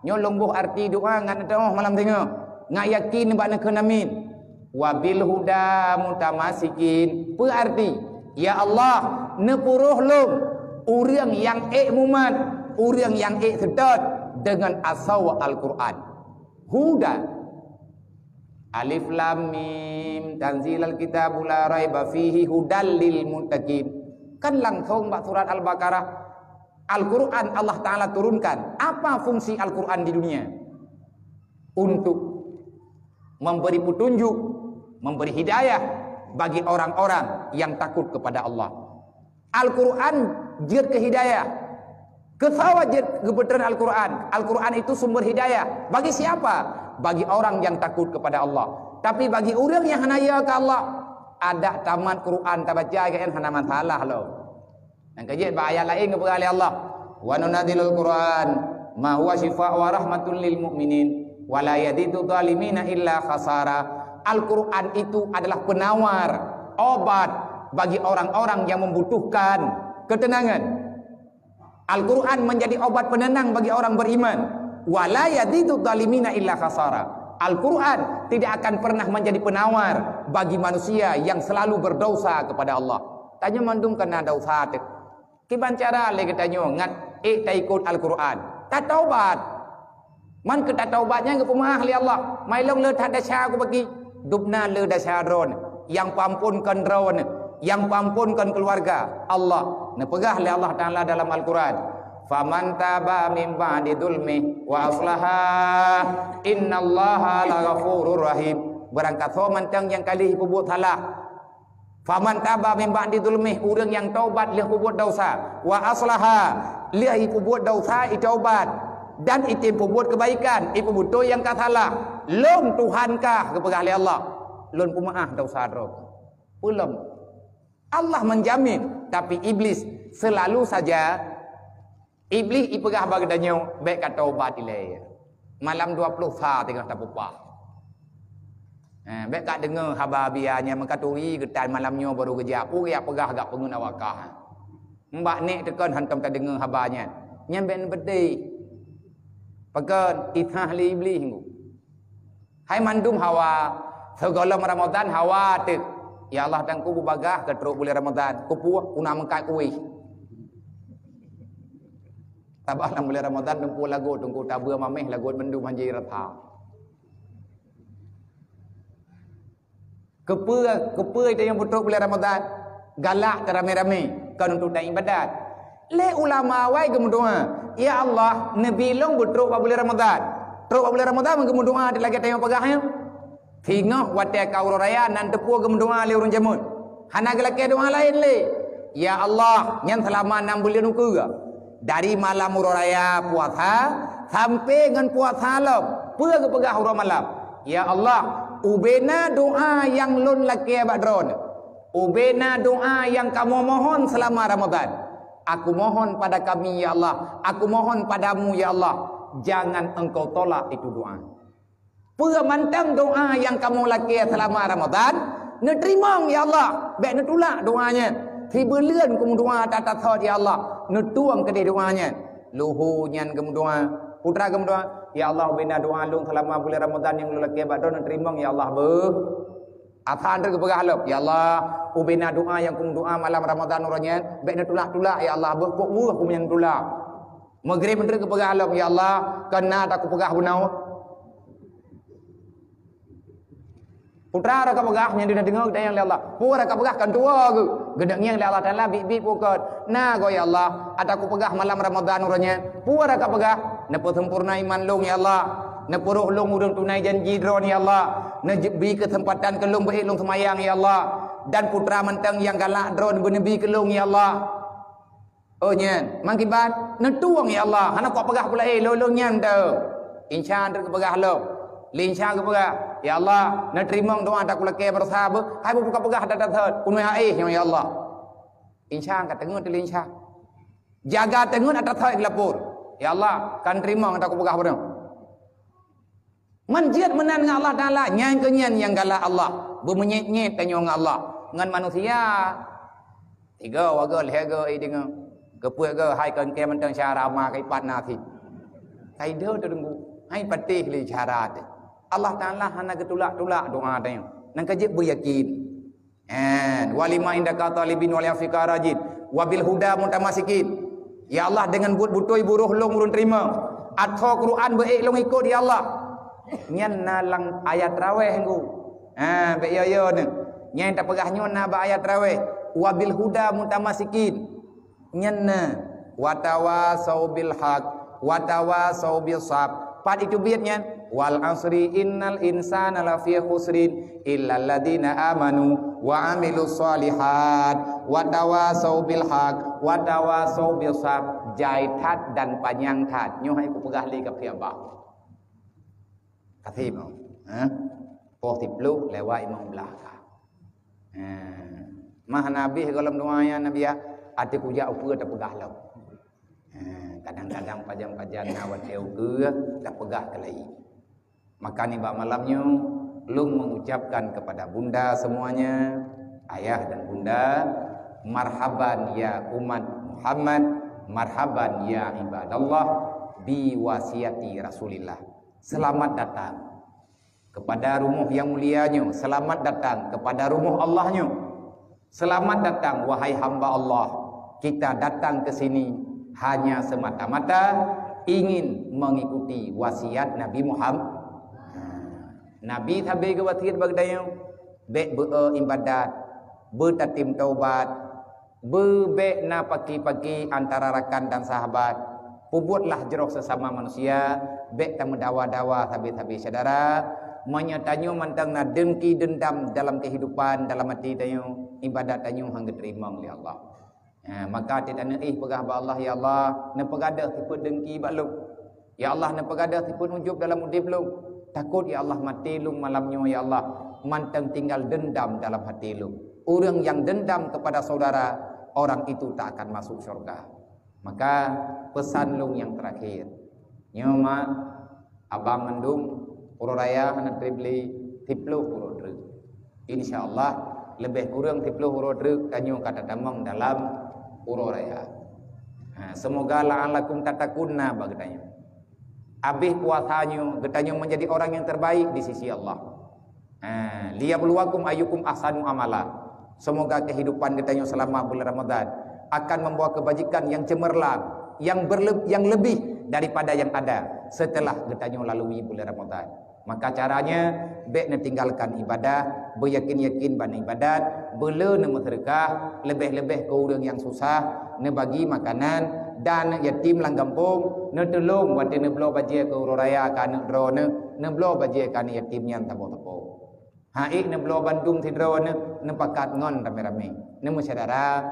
Nyoe lôn boh arti doa ngat neuteuoh malam singoh. Ngat yakin bak neukheun amin. Wabil huda mutamasikin. Peue arti? Ya Allah, neupuroh lôn ureuëng nyang ék mumat, ureuëng nyang ék seutôt deungon asoe Al-Quran. Huda. Alif Lam Mim, tanzilal kitabu la raiba fihi hudal lil muttaqin. Kan langsung bak surat Al-Baqarah. Al-Quran Allah Taala turunkan. Apa fungsi Al-Quran di dunia? Untuk memberi petunjuk, memberi hidayah bagi orang-orang yang takut kepada Allah. Al-Quran jeuet keu hidayah. Keu sawa jeuet geupeutreun Al-Quran. Al-Quran itu sumber hidayah. Bagi siapa? Bagi orang yang takut kepada Allah. Tapi bagi ureuëng nyang hana ya keu Allah, adak tamat Quran tabaca geuh hana masalah lom. Nyang keujeuet bak ayat laén geupeugah lé Allah, "Wa nunazilul Qur'an ma huwa syifa wa rahmatul lil mu'minin wa la yazidu zalimina illa khasara." Al-Quran itu adalah penawar, obat bagi orang-orang yang membutuhkan ketenangan. Al-Quran menjadi obat penenang bagi orang beriman. Wa la yazidu zalimina illa khasara. Al-Quran tidak akan pernah menjadi penawar bagi manusia yang selalu berdosa kepada Allah. Tanyoe mandum kena dosa teuh. Kiban cara lé geutanyoe ngat ék taikot Al-Quran? Tataubat. Man keu tataubat nyan geupeumeu'ah lé Allah. Mai lôn le that desya ku bagi. Dubna le desya droe, nyang peuamphon kon droe, nyang peuamphon kon keuluwarga. Allah. Neupeugah lé Allah Taala dalam Al-Quran, "Faman taba min ba'di zulmi wa aslaha, innallaha laghafurur rahim." Beurangkasoe mantong nyang ka lheueh peubuet salah, Faman taba min ba'di zulmih, ureuëng nyang taubat lheueh peubuet desya, wa aslaha, lheueh peubuet desya, itaubat, dan item peubuet keubaikan, ipeubeutôi nyang ka salah, lôn Tuhan kah, geupeugah lé Allah, lôn peumeu'ah desya droe. Peulom. Allah menjamin, tapi iblis selalu saja Iblih ipeugah bak geutanyoe, "Bék ka taubat ilée. Malam dua ploh sa teungoh tapeupah. Eh, bék ka deungoe haba bia nyan, meukaturi geutan malam nyoe barô geujak, peue geujak peugah gak peungeut awakah. Mbak nek teukon hantom tadeungoe haba nyan. Nyan bék neubeudé." Pakon? Isah lé Iblih ngu. Hai mandum hawa, sigohlom Ramadhan hawa teuk. Ya Allah, Teungku, beubagaih ka trok buleuen Ramadhan. Keupeue? Una meukat kuéh. Sabab lam buleuen Ramadhan teungku lagot, teungku tabeue mameh lagot mandum hanjeuet rasa. Keupeue, keupeue tanyoe beutrok buleuen Ramadhan? Galak teuramé-ramé, kon untuk dan ibadat. Lé ulama awai geumeudoá, "Ya Allah, neubi lôn beutrok bak buleuen Ramadhan." Trok bak buleuen Ramadhan geumeudoá lagée tanyoe peugah nyoe. Singoh watée ka uroe raya nan teupeue geumeudoá lé ureuëng jameun. Hana geulakée doá laén lé. Ya Allah, nyan seulama nam buleuen ukeue. Dari malam uroe raya puasa sampai ngon puasa lom. Peue geupeugah uroe malam? Ya Allah, ubena doá nyang lôn lakée bak Droeneuh. Ubena doá nyang kamoe mohon seulama Ramadhan. Aku mohon pada kami, ya Allah. Aku mohon padamu, ya Allah. Jangan Engkau tolak itu doa. Peue mantong doa nyang kamoe lakée seulama Ramadhan, neuteurimong, ya Allah. Bék neutulak doa nyan. Sibuleuen kumeudoa that-that thot, ya Allah. Neutueng keudeh doa nyan. Luhu nyan geumeudoa. Putra geumeudoa, "Ya Allah, ubena doa lôn seulama buleuen Ramadhan nyang lôn lakée bak Droeneuh, neuteurimong, ya Allah, beuh." Asan teuk geupeugah lom, "Ya Allah, ubena doa nyang kumeudoa malam Ramadhan uroe nyan, bék neutulak-tulak, ya Allah, beuh kok weueh kumeunyang tulak." Maghrib treuk geupeugah lom, "Ya Allah, kon na ata kupeugah bunoe." Putra ata kapeugah, nyan deuh deungoe geutanyoe lé Allah. Peue ata kapeugah, kon tuwoe geuh. Geuneuk ngieng lé Allah Taala biet-biet peue kon. Na goe, "Ya Allah, ata kupeugah malam Ramadhan uroe nyan." Peue ata kapeugah, "Neupeusempurna iman lôn, ya Allah. Neupeurôh lôn ureuëng tunai janji Droe, ya Allah. Neubri keuseumpatan keu lôn beuék lôn seumayang, ya Allah. Dan putra mantong nyang galak Droe neubri keu lôn, ya Allah." Oh nyan, mangkiban neutueng, "Ya Allah, hana kupeugah peue laén, lôn-lôn nyan teuh." Insya treuk geupeugah lom. Lé Insya geupeugah, "Ya Allah, neuteurimong doa ata kulakée baroesa beuh, hai buka peugah ata that, keuneuk aéh nyoe, ya Allah." Insya ka teungeut lé Insya. Jaga teungeut ata that geulapor. "Ya Allah, kan teurimong ata kupeugah baroe." Man jeuet meunan ngon Allah Taala, nyan keuh nyan nyang galak Allah. Beumeunyét-nyét tanyoe ngon Allah. Ngon manusia, tiga, waga, lhée ga, eh, deungoe. Keupeue ga, hai kon kée mantong syara ma kai pat na sit. Kai deuh teurunggu. Hai patéh lé syara teuh. Allah Taala hana geutulak-tulak doa tanyoe. Nang ka jeuet beuyakin. Hen, "Wa lima indaka talibin wa li afika rajin, wa bil huda mutamasikin." Ya Allah, deungon buet beutôi buroh lôn ureuëng teurimong. Atho Quran beuék lôn ikot, ya Allah. Nyan na lam ayat tarawih ngku. Ha, bék yo-yo nyoe. Nyang tapeugah nyoe na bak ayat tarawih. "Wa bil huda mutamasikin." Nyan na, "Watawasau bil haq, watawasau bis sab." Pat itu biet nyan, "Wal asri innal insana lafi khusrin, illalladzina amanu wa amilus solihat, watawasau bil haq, watawasau bis sab." Jai that dan panyang that. Nyoe hai kupeugah lé kafé abah. Kafé mau. Ha? Poh siplôh lewat limong blah ka. Ha. Mah Nabi gohlom doa nyan Nabi ya, até kujak ukeue tapeugah lom. Ha, kadang-kadang pajan-pajan na watée ukeue tapeugah keulai. Maka nibak malam nyoe, lôn mengucapkan kepada bunda semuanya, ayah dan bunda, marhaban ya umat Muhammad, marhaban ya ibadallah, bi wasiati Rasulillah. Selamat datang kepada rumoh yang mulia nyoe, selamat datang kepada rumoh Allah nyoe. Selamat datang, wahai hamba Allah. Kita datang ke sini hanya semata-mata ingin mengikuti wasiat Nabi Muhammad. Nabi sabe geuwasiat bak geutanyoe, bék beu-e ibadat, beutatem taubat, beubék na paki-paki antara rakan dan sahabat. Peubuetlah jroh sesama manusia, bék tameudawa-dawa sabe-sabe syedara. Meunyoe tanyoe mantong na dengki dendam dalam kehidupan, dalam até tanyoe, ibadat tanyoe han geuteurimong lé Allah. Ha, maka até tanyoe éh peugah bak Allah, "Ya Allah, neupeugadôh sifeuet dengki bak lôn. Ya Allah, neupeugadôh sifeuet ujub dalam udeb lôn. Takot, ya Allah, maté lôn malam nyoe, ya Allah, mantong tinggal dendam dalam até lôn. Ureuëng nyang dendam kepada saudara, orang itu tak akan masuk syurga." Maka peusan lôn nyang teurakhir. Nyoe mak, abang mandum, uroe raya hana treb lé, siplôh uroe treuk. Insya Allah, leubeh kureueng siplôh uroe treuk tanyoe ka tatamong dalam uroe raya. Ha, semoga la'allakum tattaqun na bak geutanyoe. Abéh puasa nyoe, geutanyoe menjadi orang yang terbaik di sisi Allah. Ha, "Liyabluwakum ayyukum ahsanu amala." Semoga kehidupan geutanyoe selama bulan Ramadan akan membawa kebajikan yang cemerlang, yang berle-, yang lebih daripada yang ada setelah geutanyoe lalui bulan Ramadan. Maka caranya, bék neutinggalkan ibadah, beuyakin-yakin bak ibadat, beule neumeuseudeukah, leubeh-leubeh keu ureuëng nyang susah, neubagi makanan, dan aneuk yatim lam gampông, neutulông watée neubloe bajée keu uroe raya keu aneuk droeneuh, neubloe bajée keu aneuk yatim nyan saboh-saboh. Ha, ék neubloe bandum sidroe neu-, neupakat ngon ramé-ramé. Neumeusyedara,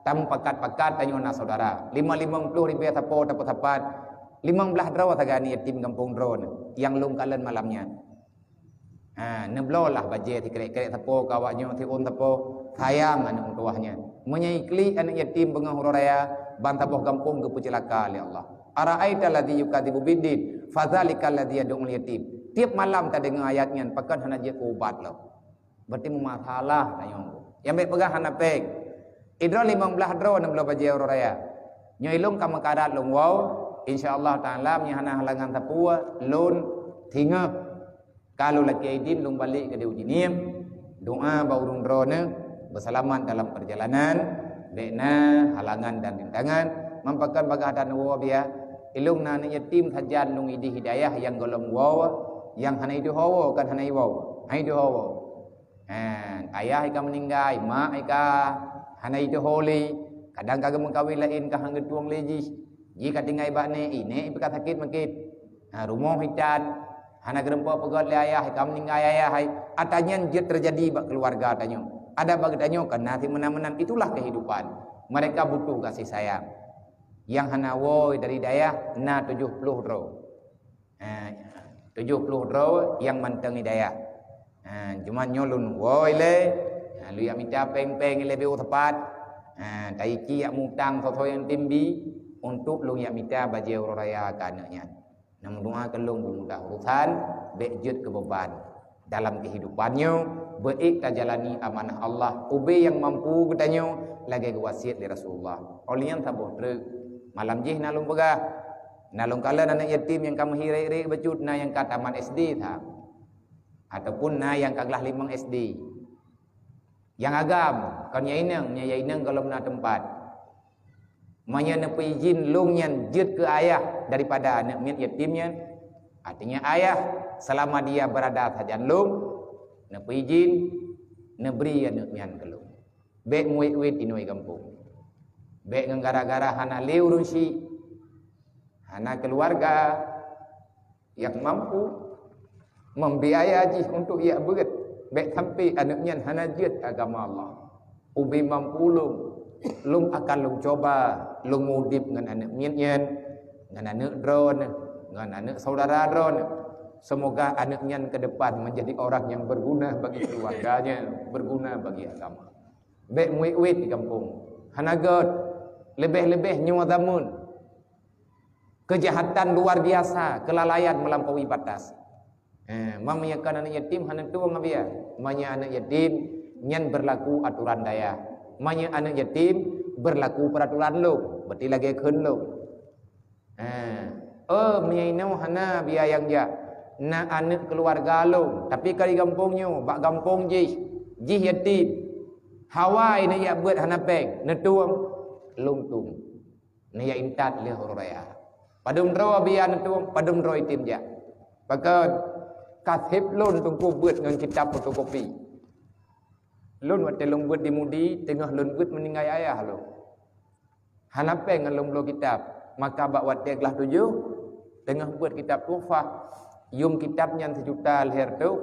tameupakat-pakat tanyoe na saudara. Lima limong ploh ribée sapo tapeusapat, limong blaih droe sagai aneuk yatim gampông droeneuh nyang lôn kalon malam nyan. Ha, neubloe lah bajée sikrek-krek sapo keu awak nyoe, siôn sapo, sayang aneuk meutuwah nyan. Meunyoe iklik aneuk yatim beungoh uroe raya, ban saboh gampông geupeuceulaka lé Allah. "Ara'aital ladzi yukadzibu biddin, fadzalikal ladzi yad'ul yatim." Tieb malam tadeungoe ayat nyan, pakon hana jeuet keu ubat lom. Berarti meumasalah tanyoe. Nyang bék peugah hana péng. Idroe limong blaih droe neubloe bajée uroe raya. Nyoe ilông ka meukarat lôn woe, insya Allah Taala meunyoe hana halangan sapeue, lôn singoh. Ka lôn lakée idin lôn balek keudeh u Jeunieb, doa bak ureuëng droeneuh beuseulamat dalam peurjalanan, bék na halangan dan rintangan, man pakon bagah dan woe biya. Ilôn na aneuk yatim sajan lôn idéh hidayah nyang gohlom woe, nyang hana ideuho woe kan hana iwoe. Hana ideuho woe. Ha, ayah ka meuninggai, mak ka hana ideuho lé, kadang ka geumeukawen laén ka han geutueng lé jih. Jih ka tinggai bak nék, i nék pih ka sakét makét. Ha, rumoh itan, hana geureumpok peugöt lé ayah, ka meuninggai ayah hai. Ata nyan jeuet teujadi bak keuluwarga tanyoe. Adak bak geutanyoe ka na simeunan-meunan, itulah kehidupan. Mereka butuh kasih sayang. Nyang hana woe dari dayah na tujoh ploh droe. Ha, tujoh ploh droe nyang mantong hidayah. Ha, cuma nyoe lôn woe lé, ha, lôn jak mita péng-péng lé beu teumpat. Ha, taicik jak mutang soe-soe nyang tem bi untuk lôn jak mita bajée uroe raya keu aneuk nyan. Na meudoa keu lôn beumudah urusan, bék jeuet keu beuban. Dalam kehidupan nyoe, beuék tajalani amanah Allah ubé nyang mampu geutanyoe lagée geuwasiet lé Rasulullah. Óh lheueh nyan saboh treuk, malam jih na lôn peugah, na lôn kalon aneuk yatim nyang ka meuhi rayeuk-rayeuk bacut, na nyang ka tamat S D that, ataupun na nyang ka glah limong S D. Nyang agam, kon nyang inong, nyang inong gohlom na teumpat. Meunyoe neupeuidhin lôn nyan jeuet keu ayah daripada aneuk miet yatim nyan, artinya ayah selama dia berada sajan lôn, neupeuidhin neubri aneuk nyan keu lôn. Bék meuwét-wét inoe gampông. Bék ngon gara-gara hana lé ureuëng syiek, hana keuluwarga, nyang mampu membiaya jih untuk jak beuet, bék sampai aneuk nyan hana jeuet agama Allah. Ubé mampu lôn, lôn akan lôn cuba lôn udeb ngon aneuk miet nyan, ngon aneuk droeneuh, ngon aneuk saudara droeneuh. Semoga aneuk nyan ke depan menjadi orang yang berguna bagi keluarganya, berguna bagi agama. Bék meuwét-wét di gampông. Hana gét, leubeh-leubeh nyoe zaman. Keujahatan luar biasa, keulalaian meulampaui batas. Eh, meunyoe kon aneuk yatim hana tueng, Abiya. Meunyoe aneuk yatim nyan beurlaku aturan dayah. Meunyoe aneuk yatim beurlaku peuraturan lôn, berarti lagée kheun lôn. Eh, oh, meunyoe inoe hana, Abiya, nyang jak. Na aneuk keuluwarga lôn, tapi ka di gampông nyoe, bak gampông jih, jih yatim. Hawa inoe jak beuet hana péng, neutueng, lôn tueng. Neujak intat lé uroe raya. Padum droe Abiya neutueng, padum droe item jak. Pakon, ka seb lôn teungku beuet ngon kitab fotokopi. Lôn watée lôn beuet di Mudi, teungoh lôn beuet meuninggai ayah lôn. Hana péng ngon lôn bloe kitab. Maka bak watée glah tujoh, teungoh beuet kitab Tuhfah, yum kitab nyan sijuta lhée reutôh,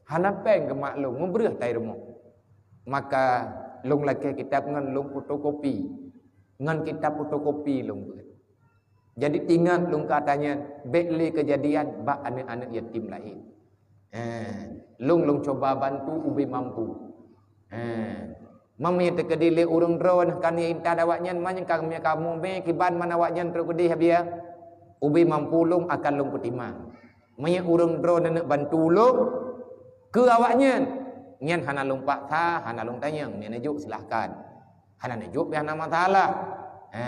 hana péng geumak lôn, meubreuh tai rumoh. Maka lôn lakée kitab ngon lôn fotokopi. Ngon kitab fotokopi lôn beuet. Jadi, ingat lôn kata nyan, bék lé keujadian bak aneuk-aneuk yatim laén. Eh, lôn, lôn cuba bantu ubé mampu. Eh, meunyoe teukeudi lé ureuëng droeneuh ka neuintat awaknyan, meunyoe ka, meunyoe ka mubé kiban man awaknyan trok keudeh, Abiya, ubé mampu lôn akan lôn peutimang. Meunyoe ureuëng droeneuh neuk bantu lôn keu awaknyan, nyan hana lôn paksa, hana lôn tanyong, meunyoe neujok, silahkan. Hana neujok pih hana masalah. Ha,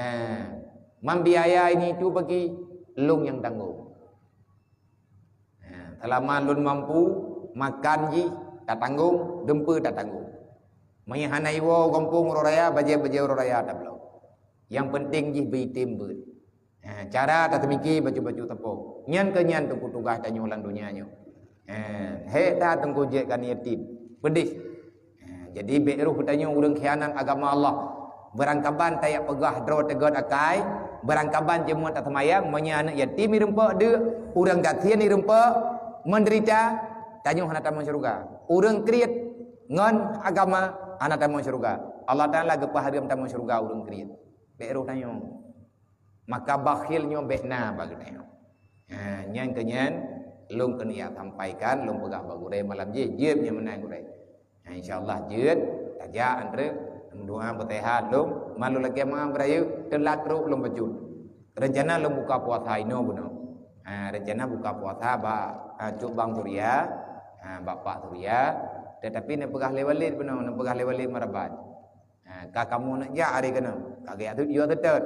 man biaya ini itu bagi lôn nyang tanggong. Ha, selama lôn mampu, makan jih tatanggong, dumpeue tatanggong. Meunyoe hana iwoe gampông uroe raya, bajée-bajée uroe raya tabloe. Nyang penting jih beuitem beuet. Ha, cara tateumiki bacut-bacut teupông. Nyan keuh nyan teungku tugaih tanyoe lam donya nyoe. Ha, hék that teungku jeuet keu aneuk yatim. Peudeh. Ha, jadi bék roh tanyoe ureuëng khianat agama Allah. Beurangkaban tajak peugah droe teugot akai, beurangkaban jeuet taseumayang, meunyoe aneuk yatim irumpok deuk, ureuëng gasien irumpok, meudeurita, tanyoe hana tamong syeuruga. Ureuëng kriet ngon agama hana tamong syeuruga. Allah Taala geupeuhareuem tamong syeuruga ureuëng kriet. Bék roh tanyoe. Maka bakhil nyoe bék na bak geutanyoe. Ha, nyan keuh nyan lôn keuneuk jak sampaikan, lôn peugah bak gurée malam jih, jeuet nyan meunan gurée. Ha, insya Allah jeuet, tajak antre, meudoa beuseuhat lôn, malu lagée ma beurayeuk, teulat trok lôn bacut. Reuncana lôn buka puasa inoe bunoe. Ha, reuncana buka puasa bak, ha, Cuk Bang Surya, ha, Bapak Surya, tetapi neupeugah lé Walid bunoe, neupeugah lé Walid Maraban. Ha, ka kamoe neuk jak hari keunoe, ka geujak tut yue teutot.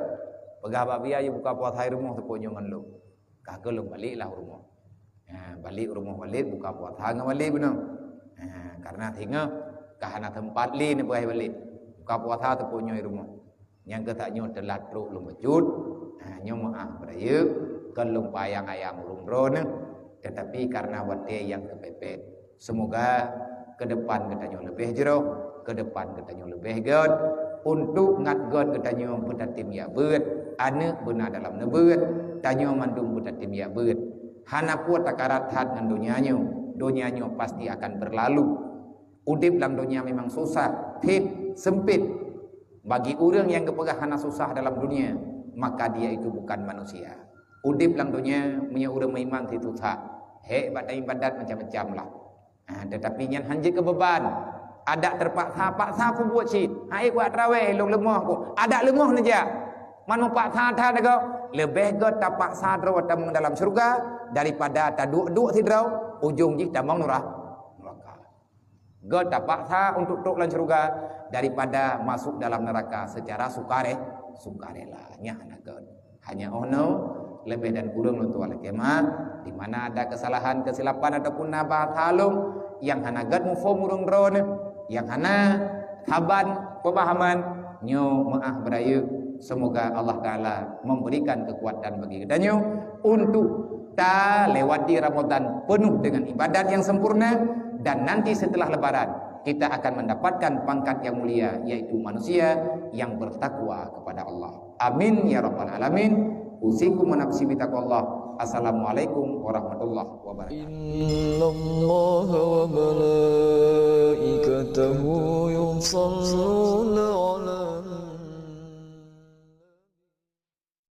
Peugah bak Abiya, "Yue buka puasa i rumoh seupôt nyoe ngon lôn." Ka keuh lôn balek lah u rumoh. Ha, balek u rumoh Walid, buka puasa ngon Walid bunoe. Ha, karena singoh ka hana teumpat lé neupeugah Walid. Buka puasa seupôt nyoe i rumoh. Nyang keutak nyoe teulat trok lôn bacut, ha, nyoe meu'ah beurayeuk, kon lôn payang ayam ureuëng droeneuh, tetapi karena watée nyang keupepet. Semoga ke depan geutanyoe leubeh jroh, ke depan geutanyoe leubeh gét, untuk ngat gét geutanyoe beutatem jak beuet, aneuëk beuna dalam neubeuet, tanyoe mandum beutatem jak beuet. Hana peue takarat that ngon donya nyoe, donya nyoe pasti akan berlalu. Udeb lam donya memang susah, phet, sempit. Bagi ureuëng nyang geupeugah hana susah dalam dunia, maka dia itu bukan manusia. Udeb lam donya, meunyoe ureuëng meuiman situ that, hék bak ibadat macam-macam lah. Ha, tetapi nyan hanjeuet keu beban. Adak terpaksa, paksa kubuet cit. Hai kuat teraweh, lôn leumoh ku. Adak leumoh neujak. Manu paksa that deungoe, leubeh gét tapaksa droe tamong dalam syeuruga daripada taduek-duek sidroe, ujong jih tamong nura-, neraka. Gét tapaksa untuk trok lam syeuruga daripada masuk dalam neraka secara sukare-, sukarela. Nyan hana gét. Hanya oh no, leubeh dan kureueng lôn tuan lakée meu'ah, di mana ada kesalahan, kesilapan ataupun na bahasa lôn nyang hana gét muphom ureuëng droeneuh, nyang hana saban pemahaman, nyoe meu'ah beurayeuk. Semoga Allah Taala memberikan kekuatan bagi geutanyoe untuk ta lewati Ramadan penuh dengan ibadat yang sempurna, dan nanti setelah Lebaran kita akan mendapatkan pangkat yang mulia, yaitu manusia yang bertakwa kepada Allah. Amin ya rabbal alamin. Usikum wa nafsi bitaqwallah. Assalamualaikum warahmatullahi wabarakatuh. إن الله وملائكته